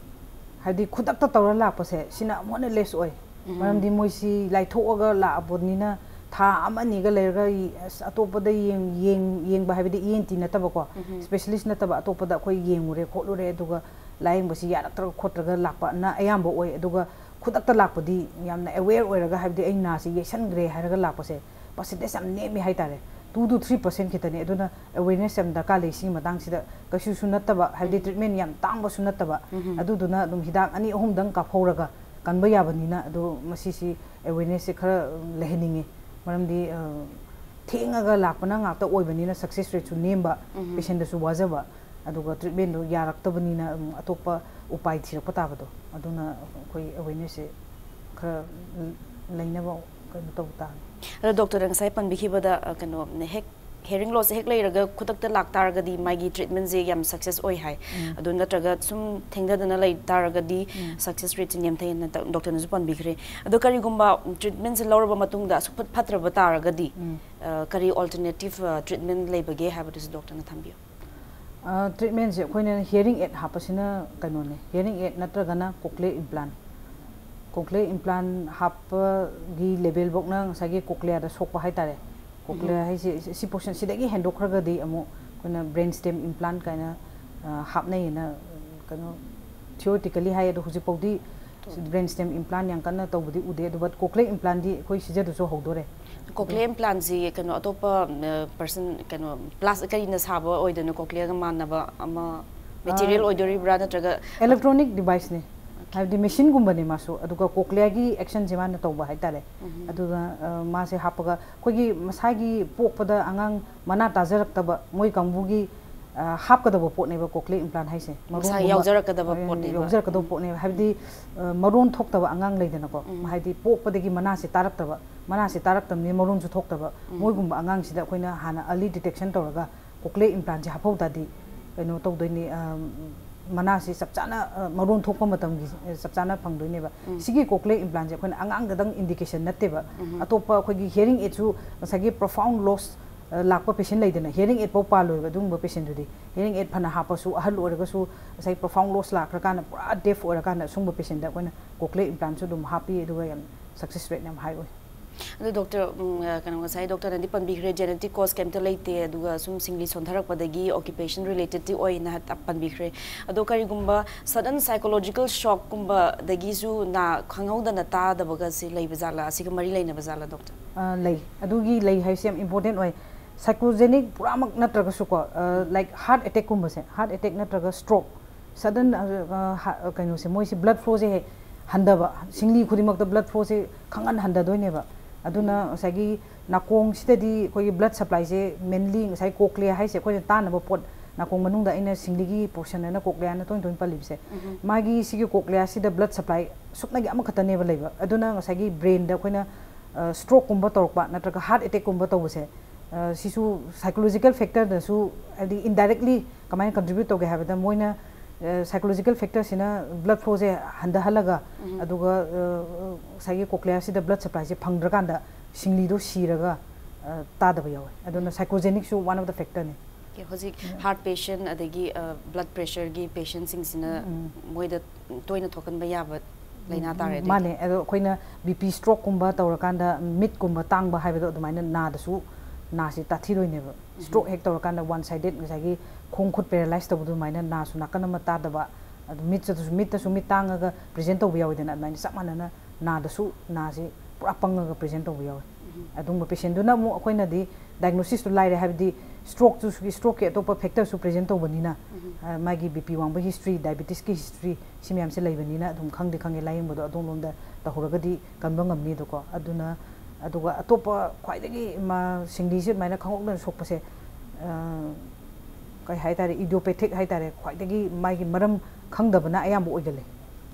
ꯍꯥꯏꯕꯗꯤ ꯈꯨꯗꯛꯇ ꯇꯧꯔ ꯂꯥꯛꯄꯁꯦ ꯁꯤꯅ ꯑꯃꯨꯛ ꯍꯦꯟꯅ less ꯑꯣꯏ꯫ ꯎꯝ꯫ ꯃꯔꯝꯗꯤ ꯃꯣꯏꯁꯤ ꯂꯥꯏꯊꯣꯛꯑꯒ ꯂꯥꯛꯑꯕꯅꯤꯅ ꯊꯥ ꯑꯃ ꯑꯅꯤꯒ ꯂꯩꯔꯒ ꯏ-, ꯑꯁ, ꯑꯇꯣꯞꯄꯗ ꯌꯦꯡ-, ꯌꯦꯡ-, ꯌꯦꯡꯕ ꯍꯥꯏꯕꯗꯤ ENT ꯅꯠꯇꯕꯀꯣ, ꯎꯝ꯫ Specialist ꯅꯠꯇꯕ ꯑꯇꯣꯞꯄꯗ ꯑꯩꯈꯣꯏ ꯌꯦꯡꯉꯨꯔꯦ ꯈꯣꯠꯂꯨꯔꯦ, ꯑꯗꯨꯒ ꯂꯥꯌꯦꯡꯕꯁꯤ ꯌꯥꯔꯛꯇ꯭ꯔꯒ ꯈꯣꯠꯇ꯭ꯔꯒ ꯂꯥꯛꯄꯅ ꯑꯌꯥꯝꯕ ꯑꯣꯏ꯫ ꯑꯗꯨꯒ ꯈꯨꯗꯛꯇ ꯂꯥꯛꯄꯗꯤ ꯌꯥꯝꯅ aware ꯑꯣꯏꯔꯒ, ꯍꯥꯏꯕꯗꯤ ꯑꯩ ꯅꯥꯁꯤ ꯌꯩꯁꯟꯈ꯭ꯔꯦ ꯍꯥꯏꯔꯒ ꯂꯥꯛꯄꯁꯦ percentage ꯌꯥꯝ ꯅꯦꯝꯃꯤ ꯍꯥꯏꯇꯥꯔꯦ, two to three percent ꯈꯤꯇꯅꯤ꯫ ꯑꯗꯨꯅ awareness ꯌꯥꯝ ꯗꯔꯀꯥꯔ ꯂꯩ ꯁꯤꯒꯤ ꯃꯇꯥꯡꯁꯤꯗ꯫ ꯀꯩꯁꯨꯁꯨ ꯅꯠꯇꯕ, ꯍꯥꯏꯕꯗꯤ ꯎꯝ꯫ Treatment ꯌꯥꯝ ꯇꯥꯡꯕꯁꯨ ꯅꯠꯇꯕ, ꯎꯝ꯫ ꯑꯗꯨꯗꯨꯅ ꯑꯗꯨꯝ ꯍꯤꯗꯥꯛ ꯑꯅꯤ ꯑꯍꯨꯝꯗꯪ ꯀꯥꯞꯍꯧꯔꯒ ꯀꯟꯕ ꯌꯥꯕꯅꯤꯅ꯫ ꯑꯗꯣ ꯃꯁꯤꯁꯤ awarenessꯁꯦ ꯈꯔ ꯂꯩꯍꯟꯅꯤꯡꯉꯤ꯫ ꯃꯔꯝꯗꯤ, ꯑ, ꯊꯦꯡꯉꯒ ꯂꯥꯛꯄꯅ ꯉꯥꯛꯇ ꯑꯣꯏꯕꯅꯤꯅ success rateꯁꯨ ꯅꯦꯝꯕ, ꯎꯝ꯫ Patientꯗꯁꯨ ꯋꯥꯖꯕ, ꯑꯗꯨꯒ treatmentꯗꯣ ꯌꯥꯔꯛꯇꯕꯅꯤꯅ, ꯎꯝ, ꯑꯇꯣꯞꯄ ꯎꯄꯥꯏ ꯊꯤꯔꯛꯄ ꯇꯥꯕꯗꯣ, ꯑꯗꯨꯅ ꯑꯩꯈꯣꯏ awarenessꯁꯦ ꯈꯔ ꯂꯩꯅꯕ ꯀꯩꯅꯣ ꯇꯧꯕ ꯇꯥꯔꯦ꯫ ꯑꯗꯣ doctorꯅ ꯉꯁꯥꯏ ꯄꯟꯕꯤꯈꯤꯕꯗ, ꯑ, ꯀꯩꯅꯣ, ꯍꯦꯛ hearing lossꯁꯦ ꯍꯦꯛ ꯂꯩꯔꯒ ꯈꯨꯗꯛꯇ ꯂꯥꯛꯇꯥꯔꯒꯗꯤ ꯃꯥꯒꯤ treatmentꯁꯦ ꯌꯥꯝ success ꯑꯣꯏ ꯍꯥꯏ꯫ ꯎꯝ꯫ ꯑꯗꯨ ꯅꯠꯇ꯭ꯔꯒ ꯁꯨꯝ ꯊꯦꯡꯊꯗꯅ ꯂꯩ ꯇꯥꯔꯒꯗꯤ ꯎꯝ꯫ Success rateꯁꯦ ꯅꯦꯝꯊꯩ ꯍꯥꯏꯅ ꯗ-, doctorꯅꯁꯨ ꯄꯟꯕꯤꯈ꯭ꯔꯦ꯫ ꯑꯗꯣ ꯀꯔꯤꯒꯨꯝꯕ treatmentꯁꯦ ꯂꯧꯔꯕ ꯃꯇꯨꯡꯗ ꯑꯁꯨꯛ ꯐꯠ-, ꯐꯠꯇ꯭ꯔꯕ ꯇꯥꯔꯒꯗꯤ, ꯎꯝ꯫ ꯑ, ꯀꯔꯤ alternative, ꯑ, treatment ꯂꯩꯕꯒꯦ ꯍꯥꯏꯕꯗꯨꯁꯨ doctorꯅ ꯊꯝꯕꯤꯌꯨ꯫ ꯑ, treatmentꯁꯦ ꯑꯩꯈꯣꯏꯅ hearing aid ꯍꯥꯞꯄꯁꯤꯅ ꯀꯩꯅꯣꯅꯦ, hearing aid ꯅꯠꯇ꯭ꯔꯒꯅ cochlear implant꯫ Cochlear implant ꯍꯥꯞꯄꯒꯤ ꯂꯦꯚꯦꯜꯐꯧꯅ ꯉꯁꯥꯏꯒꯤ ꯀꯣꯀ꯭ꯂꯤꯌꯥꯗ ꯁꯣꯛꯄ ꯍꯥꯏꯇꯥꯔꯦ꯫ ꯀꯣꯀ꯭ꯂꯤꯌꯥ ꯍꯥꯏꯁꯦ ꯁꯤ portion ꯁꯤꯗꯒꯤ ꯍꯦꯟꯗꯣꯛꯈ꯭ꯔꯒꯗꯤ ꯑꯃꯨꯛ ꯑꯩꯈꯣꯏꯅ brain stem implant ꯀꯥꯏꯅ ꯍꯥꯞꯅꯩꯌꯦꯅ ꯀꯩꯅꯣ theoretically ꯍꯥꯏ꯫ ꯑꯗꯣ ꯍꯧꯖꯤꯛꯐꯥꯎꯗꯤ brain stem implant ꯌꯥꯝ ꯀꯟꯅ ꯇꯧꯕꯗꯤ ꯎꯗꯦ꯫ ꯑꯗꯨ but cochlear implantꯗꯤ ꯑꯩꯈꯣꯏ ꯁꯤꯖꯗꯁꯨ ꯍꯧꯗꯣꯔꯦ꯫ Cochlear implantꯁꯤ ꯀꯩꯅꯣ ꯑꯇꯣꯞꯄ ꯄꯔꯁꯟ ꯀꯩꯅꯣ ꯄ꯭ꯂꯥꯁ ꯀꯔꯤꯅ ꯁꯥꯕ ꯑꯣꯏꯗꯣꯏꯅꯣ? Cochlearꯒ ꯃꯥꯟꯅꯕ ꯑꯃ ꯃꯦꯇꯤꯔꯤꯌꯦꯜ ꯑꯣꯏꯗꯣꯔꯤꯕ꯭ꯔꯥ ꯅꯠꯇ꯭ꯔꯒ? Electronic deviceꯅꯦ꯫ ꯍꯥꯏꯕꯗꯤ machineꯒꯨꯝꯕꯅꯦ ꯃꯥꯁꯨ꯫ ꯑꯗꯨꯒ ꯀꯣꯀ꯭ꯂꯤꯌꯥꯒꯤ actionꯁꯦ ꯃꯥꯅ ꯇꯧꯕ ꯍꯥꯏꯇꯥꯔꯦ꯫ ꯑꯗꯨꯒ ꯃꯥꯁꯦ ꯍꯥꯞꯄꯒ ꯑꯩꯈꯣꯏꯒꯤ ꯃꯁꯥꯒꯤ ꯄꯣꯛꯄꯗ ꯑꯉꯥꯡ ꯃꯅꯥ ꯇꯥꯖꯔꯛꯇꯕ ꯃꯣꯏ ꯀꯥꯡꯕꯨꯒꯤ ꯍꯥꯞꯀꯗꯕ ꯄꯣꯠꯅꯦꯕ cochlear implant ꯍꯥꯏꯁꯦ꯫ ꯃꯁꯥ ꯌꯥꯎꯖꯔꯛꯀꯗꯕ ꯄꯣꯠꯅꯦꯕ꯫ ꯌꯥꯎꯖꯔꯛꯀꯗꯕ ꯄꯣꯠꯅꯦꯕ꯫ ꯍꯥꯏꯕꯗꯤ ꯃꯔꯣꯟ ꯊꯣꯛꯇꯕ ꯑꯉꯥꯡ ꯂꯩꯗꯅꯀꯣ꯫ ꯍꯥꯏꯗꯤ ꯄꯣꯛꯄꯗꯒꯤ ꯃꯅꯥꯁꯦ ꯇꯥꯔꯛꯇꯕ, ꯃꯅꯥꯁꯦ ꯇꯥꯔꯛꯇꯕꯅꯤꯅ ꯃꯔꯣꯟꯁꯨ ꯊꯣꯛꯇꯕ ꯃꯣꯏꯒꯨꯝꯕ ꯑꯉꯥꯡꯁꯤꯗ ꯑꯩꯈꯣꯏꯅ ꯍꯥꯟꯅ early detection ꯇꯧꯔꯒ cochlear implantꯁꯦ ꯍꯥꯞꯍꯧ ꯇꯥꯔꯗꯤ ꯀꯩꯅꯣ ꯇꯧꯗꯣꯏꯅꯤ꯫ ꯃꯅꯥꯁꯤ ꯆꯞ ꯆꯥꯅ ꯃꯔꯣꯟ ꯊꯣꯛꯄ ꯃꯇꯝꯒꯤ ꯆꯞ ꯆꯥꯅ ꯐꯪꯗꯣꯏꯅꯦꯕ꯫ ꯁꯤꯒꯤ cochlear implantꯁꯦ ꯑꯩꯈꯣꯏꯅ ꯑꯉꯥꯡꯗꯗꯪ indication ꯅꯠꯇꯦꯕ꯫ ꯑꯇꯣꯞꯄ ꯑꯩꯈꯣꯏꯒꯤ hearing aidꯁꯨ ꯉꯁꯥꯏꯒꯤ profound loss ꯂꯥꯛꯄ patient ꯂꯩꯗꯅ, hearing aid ꯐꯥꯎ ꯄꯥꯜꯂꯣꯏꯕ ꯑꯗꯨꯒꯨꯝꯕ patientꯗꯨꯗꯤ꯫ Hearing aid ꯐꯅ ꯍꯥꯞꯄꯁꯨ, ꯑꯍꯜ ꯑꯣꯏꯔꯒꯁꯨ ꯉꯁꯥꯏ profound loss ꯂꯥꯛꯈ꯭ꯔꯀꯥꯟꯗ ꯄꯨꯔꯥ deaf ꯑꯣꯏꯔꯀꯥꯟꯗ ꯁꯨꯝꯕ patientꯗ ꯑꯩꯈꯣꯏꯅ cochlear implantꯁꯨ ꯑꯗꯨꯝ ꯍꯥꯞꯄꯤ꯫ ꯑꯗꯨꯒ ꯌꯥꯝ success rate ꯌꯥꯝ high ꯑꯣꯏ꯫ ꯑꯗꯨ doctor, ꯀꯩꯅꯣ, ꯉꯁꯥꯏ doctorꯅꯗꯤ ꯄꯟꯕꯤꯈ꯭ꯔꯦ genetic cause ꯀꯩꯝꯇ ꯂꯩꯇꯦ, ꯑꯗꯨꯒ ꯁꯨꯝ ꯁꯤꯡꯂꯤ ꯁꯣꯟꯊꯔꯛꯄꯗꯒꯤ occupation relatedꯇꯤ ꯑꯣꯏꯅ ꯍꯥꯏ-, ꯄꯟꯕꯤꯈ꯭ꯔꯦ꯫ ꯑꯗꯣ ꯀꯔꯤꯒꯨꯝꯕ sudden psychological shockꯀꯨꯝꯕꯗꯒꯤꯁꯨ ꯅꯥ ꯈꯪꯍꯧꯗꯅ ꯇꯥꯗꯕꯒꯁꯤ ꯂꯩꯕ ꯖꯥꯠꯂꯥ? ꯑꯁꯤꯒ ꯃꯔꯤ ꯂꯩꯅꯕ ꯖꯥꯠꯂꯥ doctor? ꯑ, ꯂꯩ꯫ ꯑꯗꯨꯒꯤ ꯂꯩ ꯍꯥꯏꯁꯦ ꯌꯥꯝ important ꯑꯣꯏ꯫ Psychogenic ꯄꯨꯔꯥꯃꯛ ꯅꯠꯇ꯭ꯔꯒꯁꯨꯀꯣ, ꯑ, like heart attackꯀꯨꯝꯕꯁꯦ, heart attack ꯅꯠꯇ꯭ꯔꯒ stroke, sudden, ꯑ, ꯑ, ꯍꯥ-, ꯀꯩꯅꯣꯁꯦ, ꯃꯣꯏꯁꯦ blood flowꯁꯦ ꯍꯦꯛ ꯍꯟꯊꯕ, ꯁꯤꯡꯂꯤ ꯈꯨꯗꯤꯡꯃꯛꯇ blood flowꯁꯦ ꯈꯪꯍꯟ ꯍꯟꯊꯗꯣꯏꯅꯦꯕ꯫ ꯑꯗꯨꯅ ꯉꯁꯥꯏꯒꯤ ꯅꯥꯀꯣꯡꯁꯤꯗꯗꯤ ꯑꯩꯈꯣꯏꯒꯤ blood supplyꯁꯦ mainly ꯉꯁꯥꯏ cochlea ꯍꯥꯏꯁꯦ ꯑꯩꯈꯣꯏꯅ ꯇꯥꯅꯕ ꯄꯣꯠ, ꯅꯥꯀꯣꯡ ꯃꯅꯨꯡꯗ ꯑꯩꯅ ꯁꯤꯡꯂꯤꯒꯤ portion ꯍꯥꯏꯅ cochlea ꯍꯥꯏꯅ ꯇꯣꯏꯅ ꯇꯣꯏꯅ ꯄꯜꯂꯤꯕꯁꯦ, ꯃꯥꯒꯤ ꯁꯤꯒꯤ cochleaꯁꯤꯗ blood supply ꯁꯨꯞꯅꯒꯤ ꯑꯃꯈꯛꯇꯅꯦꯕ ꯂꯩꯕ꯫ ꯑꯗꯨꯅ ꯉꯁꯥꯏꯒꯤ brainꯗ ꯑꯩꯈꯣꯏꯅ, ꯑ, strokeꯀꯨꯝꯕ ꯇꯧꯔꯛꯄ ꯅꯠꯇ꯭ꯔꯒ heart attackꯀꯨꯝꯕ ꯇꯧꯕꯁꯦ, ꯑ, ꯁꯤꯁꯨ psychological factorꯅꯁꯨ, ꯍꯥꯏꯕꯗꯤ indirectly ꯀꯃꯥꯏꯅ contribute ꯇꯧꯒꯦ ꯍꯥꯏꯕꯗ ꯃꯣꯏꯅ, ꯑ, psychological factorꯁꯤꯅ blood flowꯁꯦ ꯍꯟꯊꯍꯜꯂꯒ, ꯑꯗꯨꯒ, ꯑ, ꯉꯁꯥꯏꯒꯤ cochleaꯁꯤꯗ blood supplyꯁꯦ ꯐꯪꯗ꯭ꯔꯀꯥꯟꯗ ꯁꯤꯡꯂꯤꯗꯣ ꯁꯤꯔꯒ, ꯑ, ꯇꯥꯗꯕ ꯌꯥꯎꯋꯦ꯫ ꯑꯗꯨꯅ psychogenicꯁꯨ one of the factorꯅꯤ꯫ Okay, ꯍꯧꯖꯤꯛ heart patient ꯑꯗꯒꯤ, ꯑ, blood pressureꯒꯤ patientꯁꯤꯡꯁꯤꯅ ꯃꯣꯏꯗ ꯇꯣꯏꯅ ꯊꯣꯛꯍꯟꯕ ꯌꯥꯕ ꯂꯥꯏꯅꯥ ꯇꯥꯔꯦ ꯑꯗꯨꯗꯤ꯫ ꯃꯥꯅꯦ꯫ ꯑꯗꯣ ꯑꯩꯈꯣꯏꯅ ꯕꯤ ꯄꯤ ꯁ꯭ꯇ꯭ꯔꯣꯛꯀꯨꯝꯕ ꯇꯧꯔꯀꯥꯟꯗ ꯃꯤꯠꯀꯨꯝꯕ ꯇꯥꯡꯕ ꯍꯥꯏꯕꯗꯣ ꯑꯗꯨꯃꯥꯏꯅ ꯅꯥꯗꯁꯨ ꯅꯥꯁꯤ ꯇꯥꯊꯤꯗꯣꯏꯅꯦꯕ꯫ ꯁ꯭ꯇ꯭ꯔꯣꯛ ꯍꯦꯛ ꯇꯧꯔꯀꯥꯟꯗ ꯋꯥꯟ ꯁꯥꯏꯗꯦꯠ ꯉꯁꯥꯏꯒꯤ ꯈꯣꯡ ꯈꯨꯠ ꯄꯦꯔꯥꯂꯥꯏꯁ ꯇꯧꯕꯗꯨ ꯑꯗꯨꯃꯥꯏꯅ ꯅꯥꯁꯨ ꯅꯥꯀꯟ ꯑꯃ ꯇꯥꯗꯕ, ꯑꯗꯨ ꯃꯤꯠꯇꯁꯨ ꯃꯤꯠꯇꯁꯨ ꯃꯤꯠ ꯇꯥꯡꯉꯒ ꯄ꯭ꯔꯦꯖꯦꯟ ꯇꯧꯕ ꯌꯥꯎꯋꯤꯗꯅ, ꯑꯗꯨꯃꯥꯏꯅ ꯆꯞ ꯃꯥꯟꯅꯅ ꯅꯥꯗꯁꯨ ꯅꯥꯁꯤ ꯄꯨꯔꯥ ꯄꯪꯉꯒ ꯄ꯭ꯔꯦꯖꯦꯟ ꯇꯧꯕ ꯌꯥꯎꯋꯤ꯫ ꯑꯗꯨꯒꯨꯝꯕ ꯄꯦꯁꯦꯟꯗꯨꯅ ꯑꯃꯨꯛ ꯑꯩꯈꯣꯏꯅꯗꯤ ꯗꯥꯏꯒꯅꯣꯁꯤꯁꯇꯨ ꯂꯥꯏꯔꯦ, ꯍꯥꯏꯕꯗꯤ ꯁ꯭ꯇ꯭ꯔꯣꯛꯇꯨ, ꯁ꯭ꯇ꯭ꯔꯣꯛꯀꯤ ꯑꯇꯣꯞꯄ ꯐꯦꯛꯇꯔꯁꯨ ꯄ꯭ꯔꯦꯖꯦꯟ ꯇꯧꯕꯅꯤꯅ, ꯑ, ꯃꯥꯒꯤ ꯕꯤ ꯄꯤ ꯋꯥꯡꯕꯒꯤ ꯍꯤꯁꯇ꯭ꯔꯤ, ꯗꯥꯏꯕꯦꯇꯤꯁꯀꯤ ꯍꯤꯁꯇ꯭ꯔꯤ, ꯁꯤ ꯃꯌꯥꯝꯁꯦ ꯂꯩꯕꯅꯤꯅ ꯑꯗꯨꯝ ꯈꯪꯗꯤ ꯈꯪꯉꯦ, ꯂꯥꯏꯌꯦꯡꯕꯗꯣ ꯑꯗꯣꯝꯂꯣꯝꯗ ꯇꯧꯍꯧꯔꯒꯗꯤ ꯀꯟꯕ ꯉꯝꯅꯤꯗꯀꯣ꯫ ꯑꯗꯨꯅ, ꯑꯗꯨꯒ ꯑꯇꯣꯞꯄ ꯈ꯭ꯋꯥꯏꯗꯒꯤ ꯃꯥ ꯁꯤꯡꯂꯤꯁꯦ ꯑꯗꯨꯃꯥꯏꯅ ꯈꯪꯍꯧꯗꯅ ꯁꯣꯛꯄꯁꯦ, ꯑ, ꯀꯩ ꯍꯥꯏꯇꯥꯔꯦ, ꯏꯗꯤꯌꯣꯄꯦꯊꯤꯛ ꯍꯥꯏꯇꯥꯔꯦ, ꯈ꯭ꯋꯥꯏꯗꯒꯤ ꯃꯥꯒꯤ ꯃꯔꯝ ꯈꯪꯗꯕꯅ ꯑꯌꯥꯝꯕ ꯑꯣꯏꯒꯜꯂꯦ꯫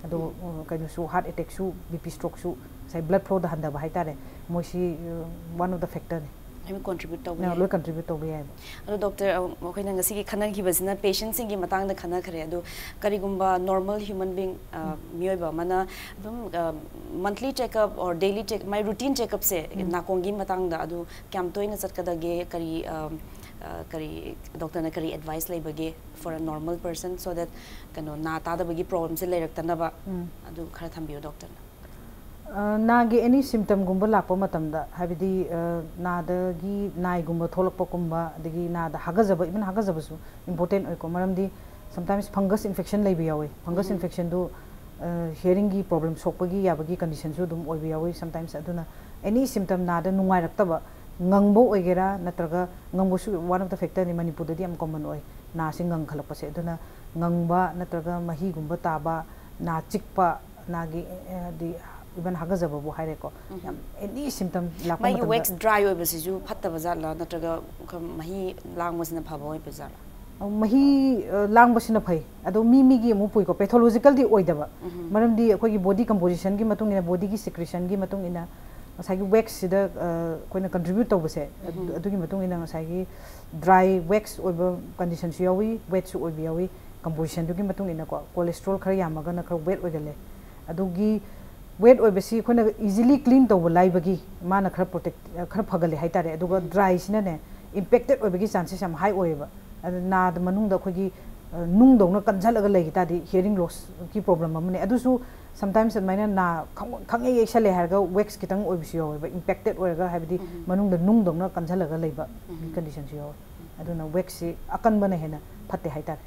ꯑꯗꯣ, ꯑ, ꯀꯩꯅꯣꯁꯨ, ꯍꯥꯔꯠ ꯑꯦꯇꯦꯛꯁꯨ, ꯕꯤ ꯄꯤ ꯁ꯭ꯇ꯭ꯔꯣꯛꯁꯨ, ꯉꯁꯥꯏ ꯕ꯭ꯂꯗ ꯐ꯭ꯂꯣꯗ ꯍꯟꯊꯕ ꯍꯥꯏꯇꯥꯔꯦ, ꯃꯣꯏꯁꯤ, ꯑ, one of the factorꯅꯦ꯫ ꯂꯣꯏꯅ ꯀꯣꯟꯇ꯭ꯔꯤꯕ꯭ꯌꯨꯠ ꯇꯧꯕ ꯑ, ꯌꯥꯏ꯫ ꯂꯣꯏ ꯀꯟꯇ꯭ꯔꯤꯕ꯭ꯌꯨꯠ ꯇꯧꯕ ꯌꯥꯏꯕ꯫ ꯑꯗꯣ ꯗꯣꯛꯇꯔ, ꯑ, ꯑꯩꯈꯣꯏꯅ ꯉꯁꯤꯒꯤ ꯈꯟꯅꯈꯤꯕꯁꯤꯅ ꯄꯦꯁꯦꯟꯁꯤꯡꯒꯤ ꯃꯇꯥꯡꯗ ꯈꯟꯅꯈ꯭ꯔꯦ꯫ ꯑꯗꯣ ꯀꯔꯤꯒꯨꯝꯕ ꯅꯣꯔꯃꯦꯜ ꯍ꯭ꯌꯨꯃꯟ ꯕꯤꯡ, ꯑ, ꯃꯤꯑꯣꯏꯕ ꯑꯃꯅ ꯑꯗꯨꯝ, ꯑ, monthly checkup or daily check, my routine ꯆꯦꯛꯑꯞꯁꯦ, ꯅꯥꯀꯣꯡꯒꯤ ꯃꯇꯥꯡꯗ ꯑꯗꯨ ꯀꯌꯥꯝ ꯇꯣꯏꯅ ꯆꯠꯀꯗꯒꯦ? ꯀꯔꯤ, ꯑ, ꯑ, ꯀꯔꯤ ꯗꯣꯛꯇꯔꯅ ꯀꯔꯤ ꯑꯦꯗꯚꯥꯏꯁ ꯂꯩꯕꯒꯦ for a normal person, so that ꯀꯩꯅꯣ, ꯅꯥ ꯇꯥꯗꯕꯒꯤ ꯄ꯭ꯔꯣꯕ꯭ꯂꯦꯝꯁꯦ ꯂꯩꯔꯛꯇꯅꯕ? ꯑꯗꯨ ꯈꯔ ꯊꯝꯕꯤꯌꯨ ꯗꯣꯛꯇꯔꯅ꯫ ꯑ, ꯅꯥꯒꯤ ꯑꯦꯅꯤ ꯁꯤꯝꯇꯝꯒꯨꯝꯕ ꯂꯥꯛꯄ ꯃꯇꯝꯗ, ꯍꯥꯏꯕꯗꯤ, ꯑ, ꯅꯥꯗꯒꯤ ꯅꯥꯏꯒꯨꯝꯕ ꯊꯣꯛꯂꯛꯄꯒꯨꯝꯕ, ꯑꯗꯒꯤ ꯅꯥꯗ ꯍꯥꯒꯖꯕ, ꯏꯚꯟ ꯍꯥꯒꯖꯕꯁꯨ ꯏꯝꯄꯣꯔꯇꯦꯟ ꯑꯣꯏꯀꯣ꯫ ꯃꯔꯝꯗꯤ ꯁꯝꯇꯥꯏꯝꯁ ꯐꯪꯒꯁ ꯏꯟꯐꯦꯛꯁꯟ ꯂꯩꯕ ꯌꯥꯎꯋꯤ꯫ ꯐꯪꯒꯁ ꯏꯟꯐꯦꯛꯁꯟꯗꯨ, ꯑ, ꯍꯤꯌꯔꯤꯡꯒꯤ ꯄ꯭ꯔꯣꯕ꯭ꯂꯦꯝ ꯁꯣꯛꯄꯒꯤ ꯌꯥꯕꯒꯤ ꯀꯟꯗꯤꯁꯟꯁꯨ ꯑꯗꯨꯝ ꯑꯣꯏꯕ ꯌꯥꯎꯋꯤ ꯁꯝꯇꯥꯏꯝꯁ꯫ ꯑꯗꯨꯅ ꯑꯦꯅꯤ ꯁꯤꯝꯇꯝ, ꯅꯥꯗ ꯅꯨꯡꯉꯥꯏꯔꯛꯇꯕ, ꯉꯪꯕ ꯑꯣꯏꯒꯦꯔꯥ ꯅꯠꯇ꯭ꯔꯒ, ꯉꯪꯕꯁꯨ ꯋꯥꯟ ꯑꯣꯐ ꯗ ꯐꯦꯛꯇꯔꯅꯤ, ꯃꯅꯤꯄꯨꯔꯗꯗꯤ ꯌꯥꯝ ꯀꯣꯃꯟ ꯑꯣꯏ ꯅꯥꯁꯤ ꯉꯪꯈꯠꯂꯛꯄꯁꯦ꯫ ꯑꯗꯨꯅ ꯉꯪꯕ ꯅꯠꯇ꯭ꯔꯒ ꯃꯍꯤꯒꯨꯝꯕ ꯇꯥꯕ, ꯅꯥ ꯆꯤꯛꯄ, ꯅꯥꯒꯤ, ꯑ, ꯍꯥꯏꯗꯤ ꯏꯚꯟ ꯍꯥꯒꯖꯕꯕꯨ ꯍꯥꯏꯔꯦꯀꯣ, ꯌꯥꯝ ꯑꯦꯅꯤ ꯁꯤꯝꯇꯝ ꯂꯥꯛꯄ ꯃꯥꯒꯤ ꯃꯇꯝꯗ꯫ ꯋꯦꯛꯁ ꯗ꯭ꯔꯥꯏ ꯑꯣꯏꯕꯁꯤꯁꯨ ꯐꯠꯇꯕ ꯖꯥꯠꯂꯥ, ꯅꯠꯇ꯭ꯔꯒ ꯈꯔ ꯃꯍꯤ ꯂꯥꯡꯕꯁꯤꯅ ꯐꯕ ꯑꯣꯏꯕ ꯖꯥꯠꯂꯥ? ꯃꯍꯤ, ꯑ, ꯂꯥꯡꯕꯁꯤꯅ ꯐꯩ꯫ ꯑꯗꯣ ꯃꯤ ꯃꯤꯒꯤ ꯑꯃꯨꯛ ꯄꯨꯏꯀꯣ, ꯄꯦꯊꯣꯂꯣꯖꯤꯀꯦꯜꯗꯤ ꯑꯣꯏꯗꯕ꯫ ꯃꯔꯝꯗꯤ ꯑꯩꯈꯣꯏꯒꯤ ꯕꯣꯗꯤ ꯀꯝꯄꯣꯖꯤꯁꯟꯒꯤ ꯃꯇꯨꯡ ꯏꯟꯅ, ꯕꯣꯗꯤꯒꯤ ꯁꯤꯀ꯭ꯔꯤꯁꯟꯒꯤ ꯃꯇꯨꯡ ꯏꯟꯅ ꯉꯁꯥꯏꯒꯤ ꯋꯦꯛꯁꯁꯤꯗ, ꯑ, ꯑꯩꯈꯣꯏꯅ ꯀꯟꯇ꯭ꯔꯤꯕ꯭ꯌꯨꯠ ꯇꯧꯕꯁꯦ, ꯑꯗꯨ, ꯑꯗꯨꯒꯤ ꯃꯇꯨꯡ ꯏꯟꯅ ꯉꯁꯥꯏꯒꯤ ꯗ꯭ꯔꯥꯏ ꯋꯦꯛꯁ ꯑꯣꯏꯕ ꯀꯟꯗꯤꯁꯟꯁꯨ ꯌꯥꯎꯏ, ꯋꯦꯠꯁꯨ ꯑꯣꯏꯕ ꯌꯥꯎꯏ꯫ ꯀꯝꯄꯣꯖꯤꯁꯟꯗꯨꯒꯤ ꯃꯇꯨꯡ ꯏꯟꯅꯀꯣ, ꯀꯣꯂꯦꯁꯇ꯭ꯔꯣꯜ ꯈꯔ ꯌꯥꯝꯃꯒꯅ ꯈꯔ ꯋꯦꯠ ꯑꯣꯏꯒꯜꯂꯦ꯫ ꯑꯗꯨꯒꯤ ꯋꯦꯠ ꯑꯣꯏꯕꯁꯤ ꯑꯩꯈꯣꯏꯅ ꯏꯖꯤꯂꯤ ꯀ꯭ꯂꯤꯟ ꯇꯧꯕ ꯂꯥꯏꯕꯒꯤ ꯃꯥꯅ ꯈꯔ ꯄ꯭ꯔꯣꯇꯦꯛ, ꯈꯔ ꯐꯒꯜꯂꯦ ꯍꯥꯏꯇꯥꯔꯦ꯫ ꯑꯗꯨꯒ ꯗ꯭ꯔꯥꯏꯁꯤꯅꯅꯦ, ꯏꯝꯄꯦꯛꯇꯦꯠ ꯑꯣꯏꯕꯒꯤ ꯆꯥꯟꯁꯦꯁ ꯌꯥꯝ ꯍꯥꯏ ꯑꯣꯏꯌꯦꯕ꯫ ꯑꯗꯨ ꯅꯥꯗ ꯃꯅꯨꯡꯗ ꯑꯩꯈꯣꯏꯒꯤ ꯅꯨꯡꯗꯧꯅ ꯀꯟꯁꯤꯜꯂꯒ ꯂꯩꯈꯤ ꯇꯥꯔꯗꯤ hearing lossꯀꯤ problem ꯑꯃꯅꯦ꯫ ꯑꯗꯨꯁꯨ sometimes ꯑꯗꯨꯃꯥꯏꯅ ꯅꯥ ꯈꯪ- ꯈꯪꯌꯩ ꯌꯩꯁꯜꯂꯦ ꯍꯥꯏꯔꯒ wax ꯈꯤꯇꯪ ꯑꯣꯏꯕꯁꯨ ꯌꯥꯎꯋꯦꯕ, impacted ꯑꯣꯏꯔꯒ, ꯍꯥꯏꯕꯗꯤ ꯃꯅꯨꯡꯗ ꯅꯨꯡꯗꯧꯅ ꯀꯟꯁꯤꯜꯂꯒ ꯂꯩꯕ conditionꯁꯨ ꯌꯥꯎꯋꯦ꯫ ꯑꯗꯨꯅ waxꯁꯤ ꯑꯀꯟꯕꯅ ꯍꯦꯟꯅ ꯐꯠꯇꯦ ꯍꯥꯏꯇꯥꯔꯦ꯫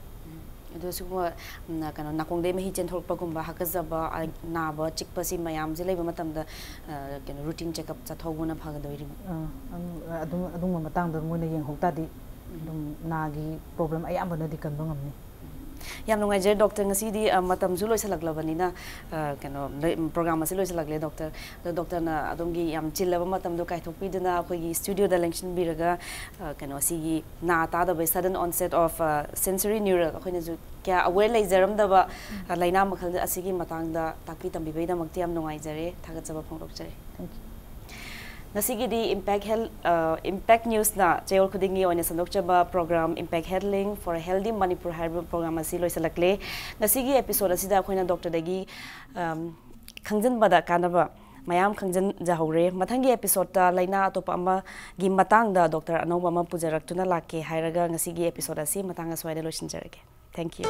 ꯑꯗꯣ ꯁꯤꯒꯨꯝꯕ ꯎꯝ, ꯀꯩꯅꯣ ꯅꯥꯀꯣꯡꯗꯩ ꯃꯍꯤ ꯆꯦꯟꯊꯣꯔꯛꯄꯒꯨꯝꯕ, ꯍꯥꯀꯠꯆꯕ, ꯑ, ꯅꯥꯕ, ꯆꯤꯛꯄꯁꯤ ꯃꯌꯥꯝꯁꯦ ꯂꯩꯕ ꯃꯇꯝꯗ, ꯑ, ꯀꯩꯅꯣ routine checkup ꯆꯠꯊꯣꯛꯍꯧꯕꯅ ꯐꯒꯗꯣꯏꯔꯤꯕ? ꯑ, ꯑꯗꯨꯝ ꯑꯗꯨꯝꯕ ꯃꯇꯥꯡꯗ ꯃꯣꯏꯅ ꯌꯦꯡꯍꯧ ꯇꯥꯔꯗꯤ ꯑꯗꯨꯝ ꯅꯥꯒꯤ problem ꯑꯌꯥꯝꯕꯅꯗꯤ ꯀꯟꯕ ꯉꯝꯅꯤ꯫ ꯌꯥꯝ ꯅꯨꯡꯉꯥꯏꯖꯔꯦ doctor, ꯉꯁꯤꯗꯤ, ꯑ, ꯃꯇꯝꯁꯨ ꯂꯣꯏꯁꯤꯜꯂꯛꯂꯕꯅꯤꯅ, ꯑ, ꯀꯩꯅꯣ, ꯂꯣꯏ- program ꯑꯁꯤ ꯂꯣꯏꯁꯤꯜꯂꯛꯂꯦ doctor꯫ ꯑꯗꯣ doctorꯅ ꯑꯗꯣꯝꯒꯤ ꯌꯥꯝ ꯆꯤꯜꯂꯕ ꯃꯇꯝꯗꯣ ꯀꯥꯏꯊꯣꯛꯄꯤꯗꯨꯅ ꯑꯩꯈꯣꯏꯒꯤ studioꯗ ꯂꯦꯡꯁꯤꯟꯕꯤꯔꯒ, ꯑ, ꯀꯩꯅꯣ, ꯁꯤꯒꯤ ꯅꯥ ꯇꯥꯗꯕꯩ sudden onset of, ꯑ, sensorineural, ꯑꯩꯈꯣꯏꯅꯁꯨ ꯀꯌꯥ aware ꯂꯩꯖꯔꯝꯗꯕ, ꯑ, ꯂꯥꯏꯅꯥ ꯃꯈꯜ ꯑꯁꯤꯒꯤ ꯃꯇꯥꯡꯗ ꯇꯥꯛꯄꯤ ꯇꯝꯕꯤꯕꯒꯤꯗꯃꯛꯇ ꯌꯥꯝ ꯅꯨꯡꯉꯥꯏꯖꯔꯦ, ꯊꯥꯒꯠꯆꯕ ꯐꯣꯡꯗꯣꯛꯆꯔꯤ꯫ Thank you. ꯉꯁꯤꯒꯤꯗꯤ Impact Health, ꯑ, Impact Newsꯅ ꯆꯌꯣꯜ ꯈꯨꯗꯤꯡꯒꯤ ꯑꯣꯏꯅ ꯁꯟꯗꯣꯛꯆꯕ program Impact Health Link for a Healthy Manipur ꯍꯥꯏꯔꯤꯕ program ꯑꯁꯤ ꯂꯣꯏꯁꯤꯜꯂꯛꯂꯦ꯫ ꯉꯁꯤꯒꯤ episode ꯑꯁꯤꯗ ꯑꯩꯈꯣꯏꯅ doctorꯗꯒꯤ, ꯑꯝ, ꯈꯪꯖꯤꯟꯕꯗ ꯀꯥꯟꯅꯕ ꯃꯌꯥꯝ ꯈꯪꯖꯤꯟꯖꯍꯧꯔꯦ꯫ ꯃꯊꯪꯒꯤ episodeꯇ ꯂꯥꯏꯅꯥ ꯑꯇꯣꯞꯄ ꯑꯃꯒꯤ ꯃꯇꯥꯡꯗ doctor ꯑꯅꯧꯕ ꯑꯃ ꯄꯨꯖꯔꯛꯇꯨꯅ ꯂꯥꯛꯀꯦ ꯍꯥꯏꯔꯒ ꯉꯁꯤꯒꯤ episode ꯑꯁꯤ ꯃꯇꯥꯡ ꯑꯁ꯭ꯋꯥꯏꯗ ꯂꯣꯏꯁꯤꯟꯖꯔꯒꯦ꯫ Thank you.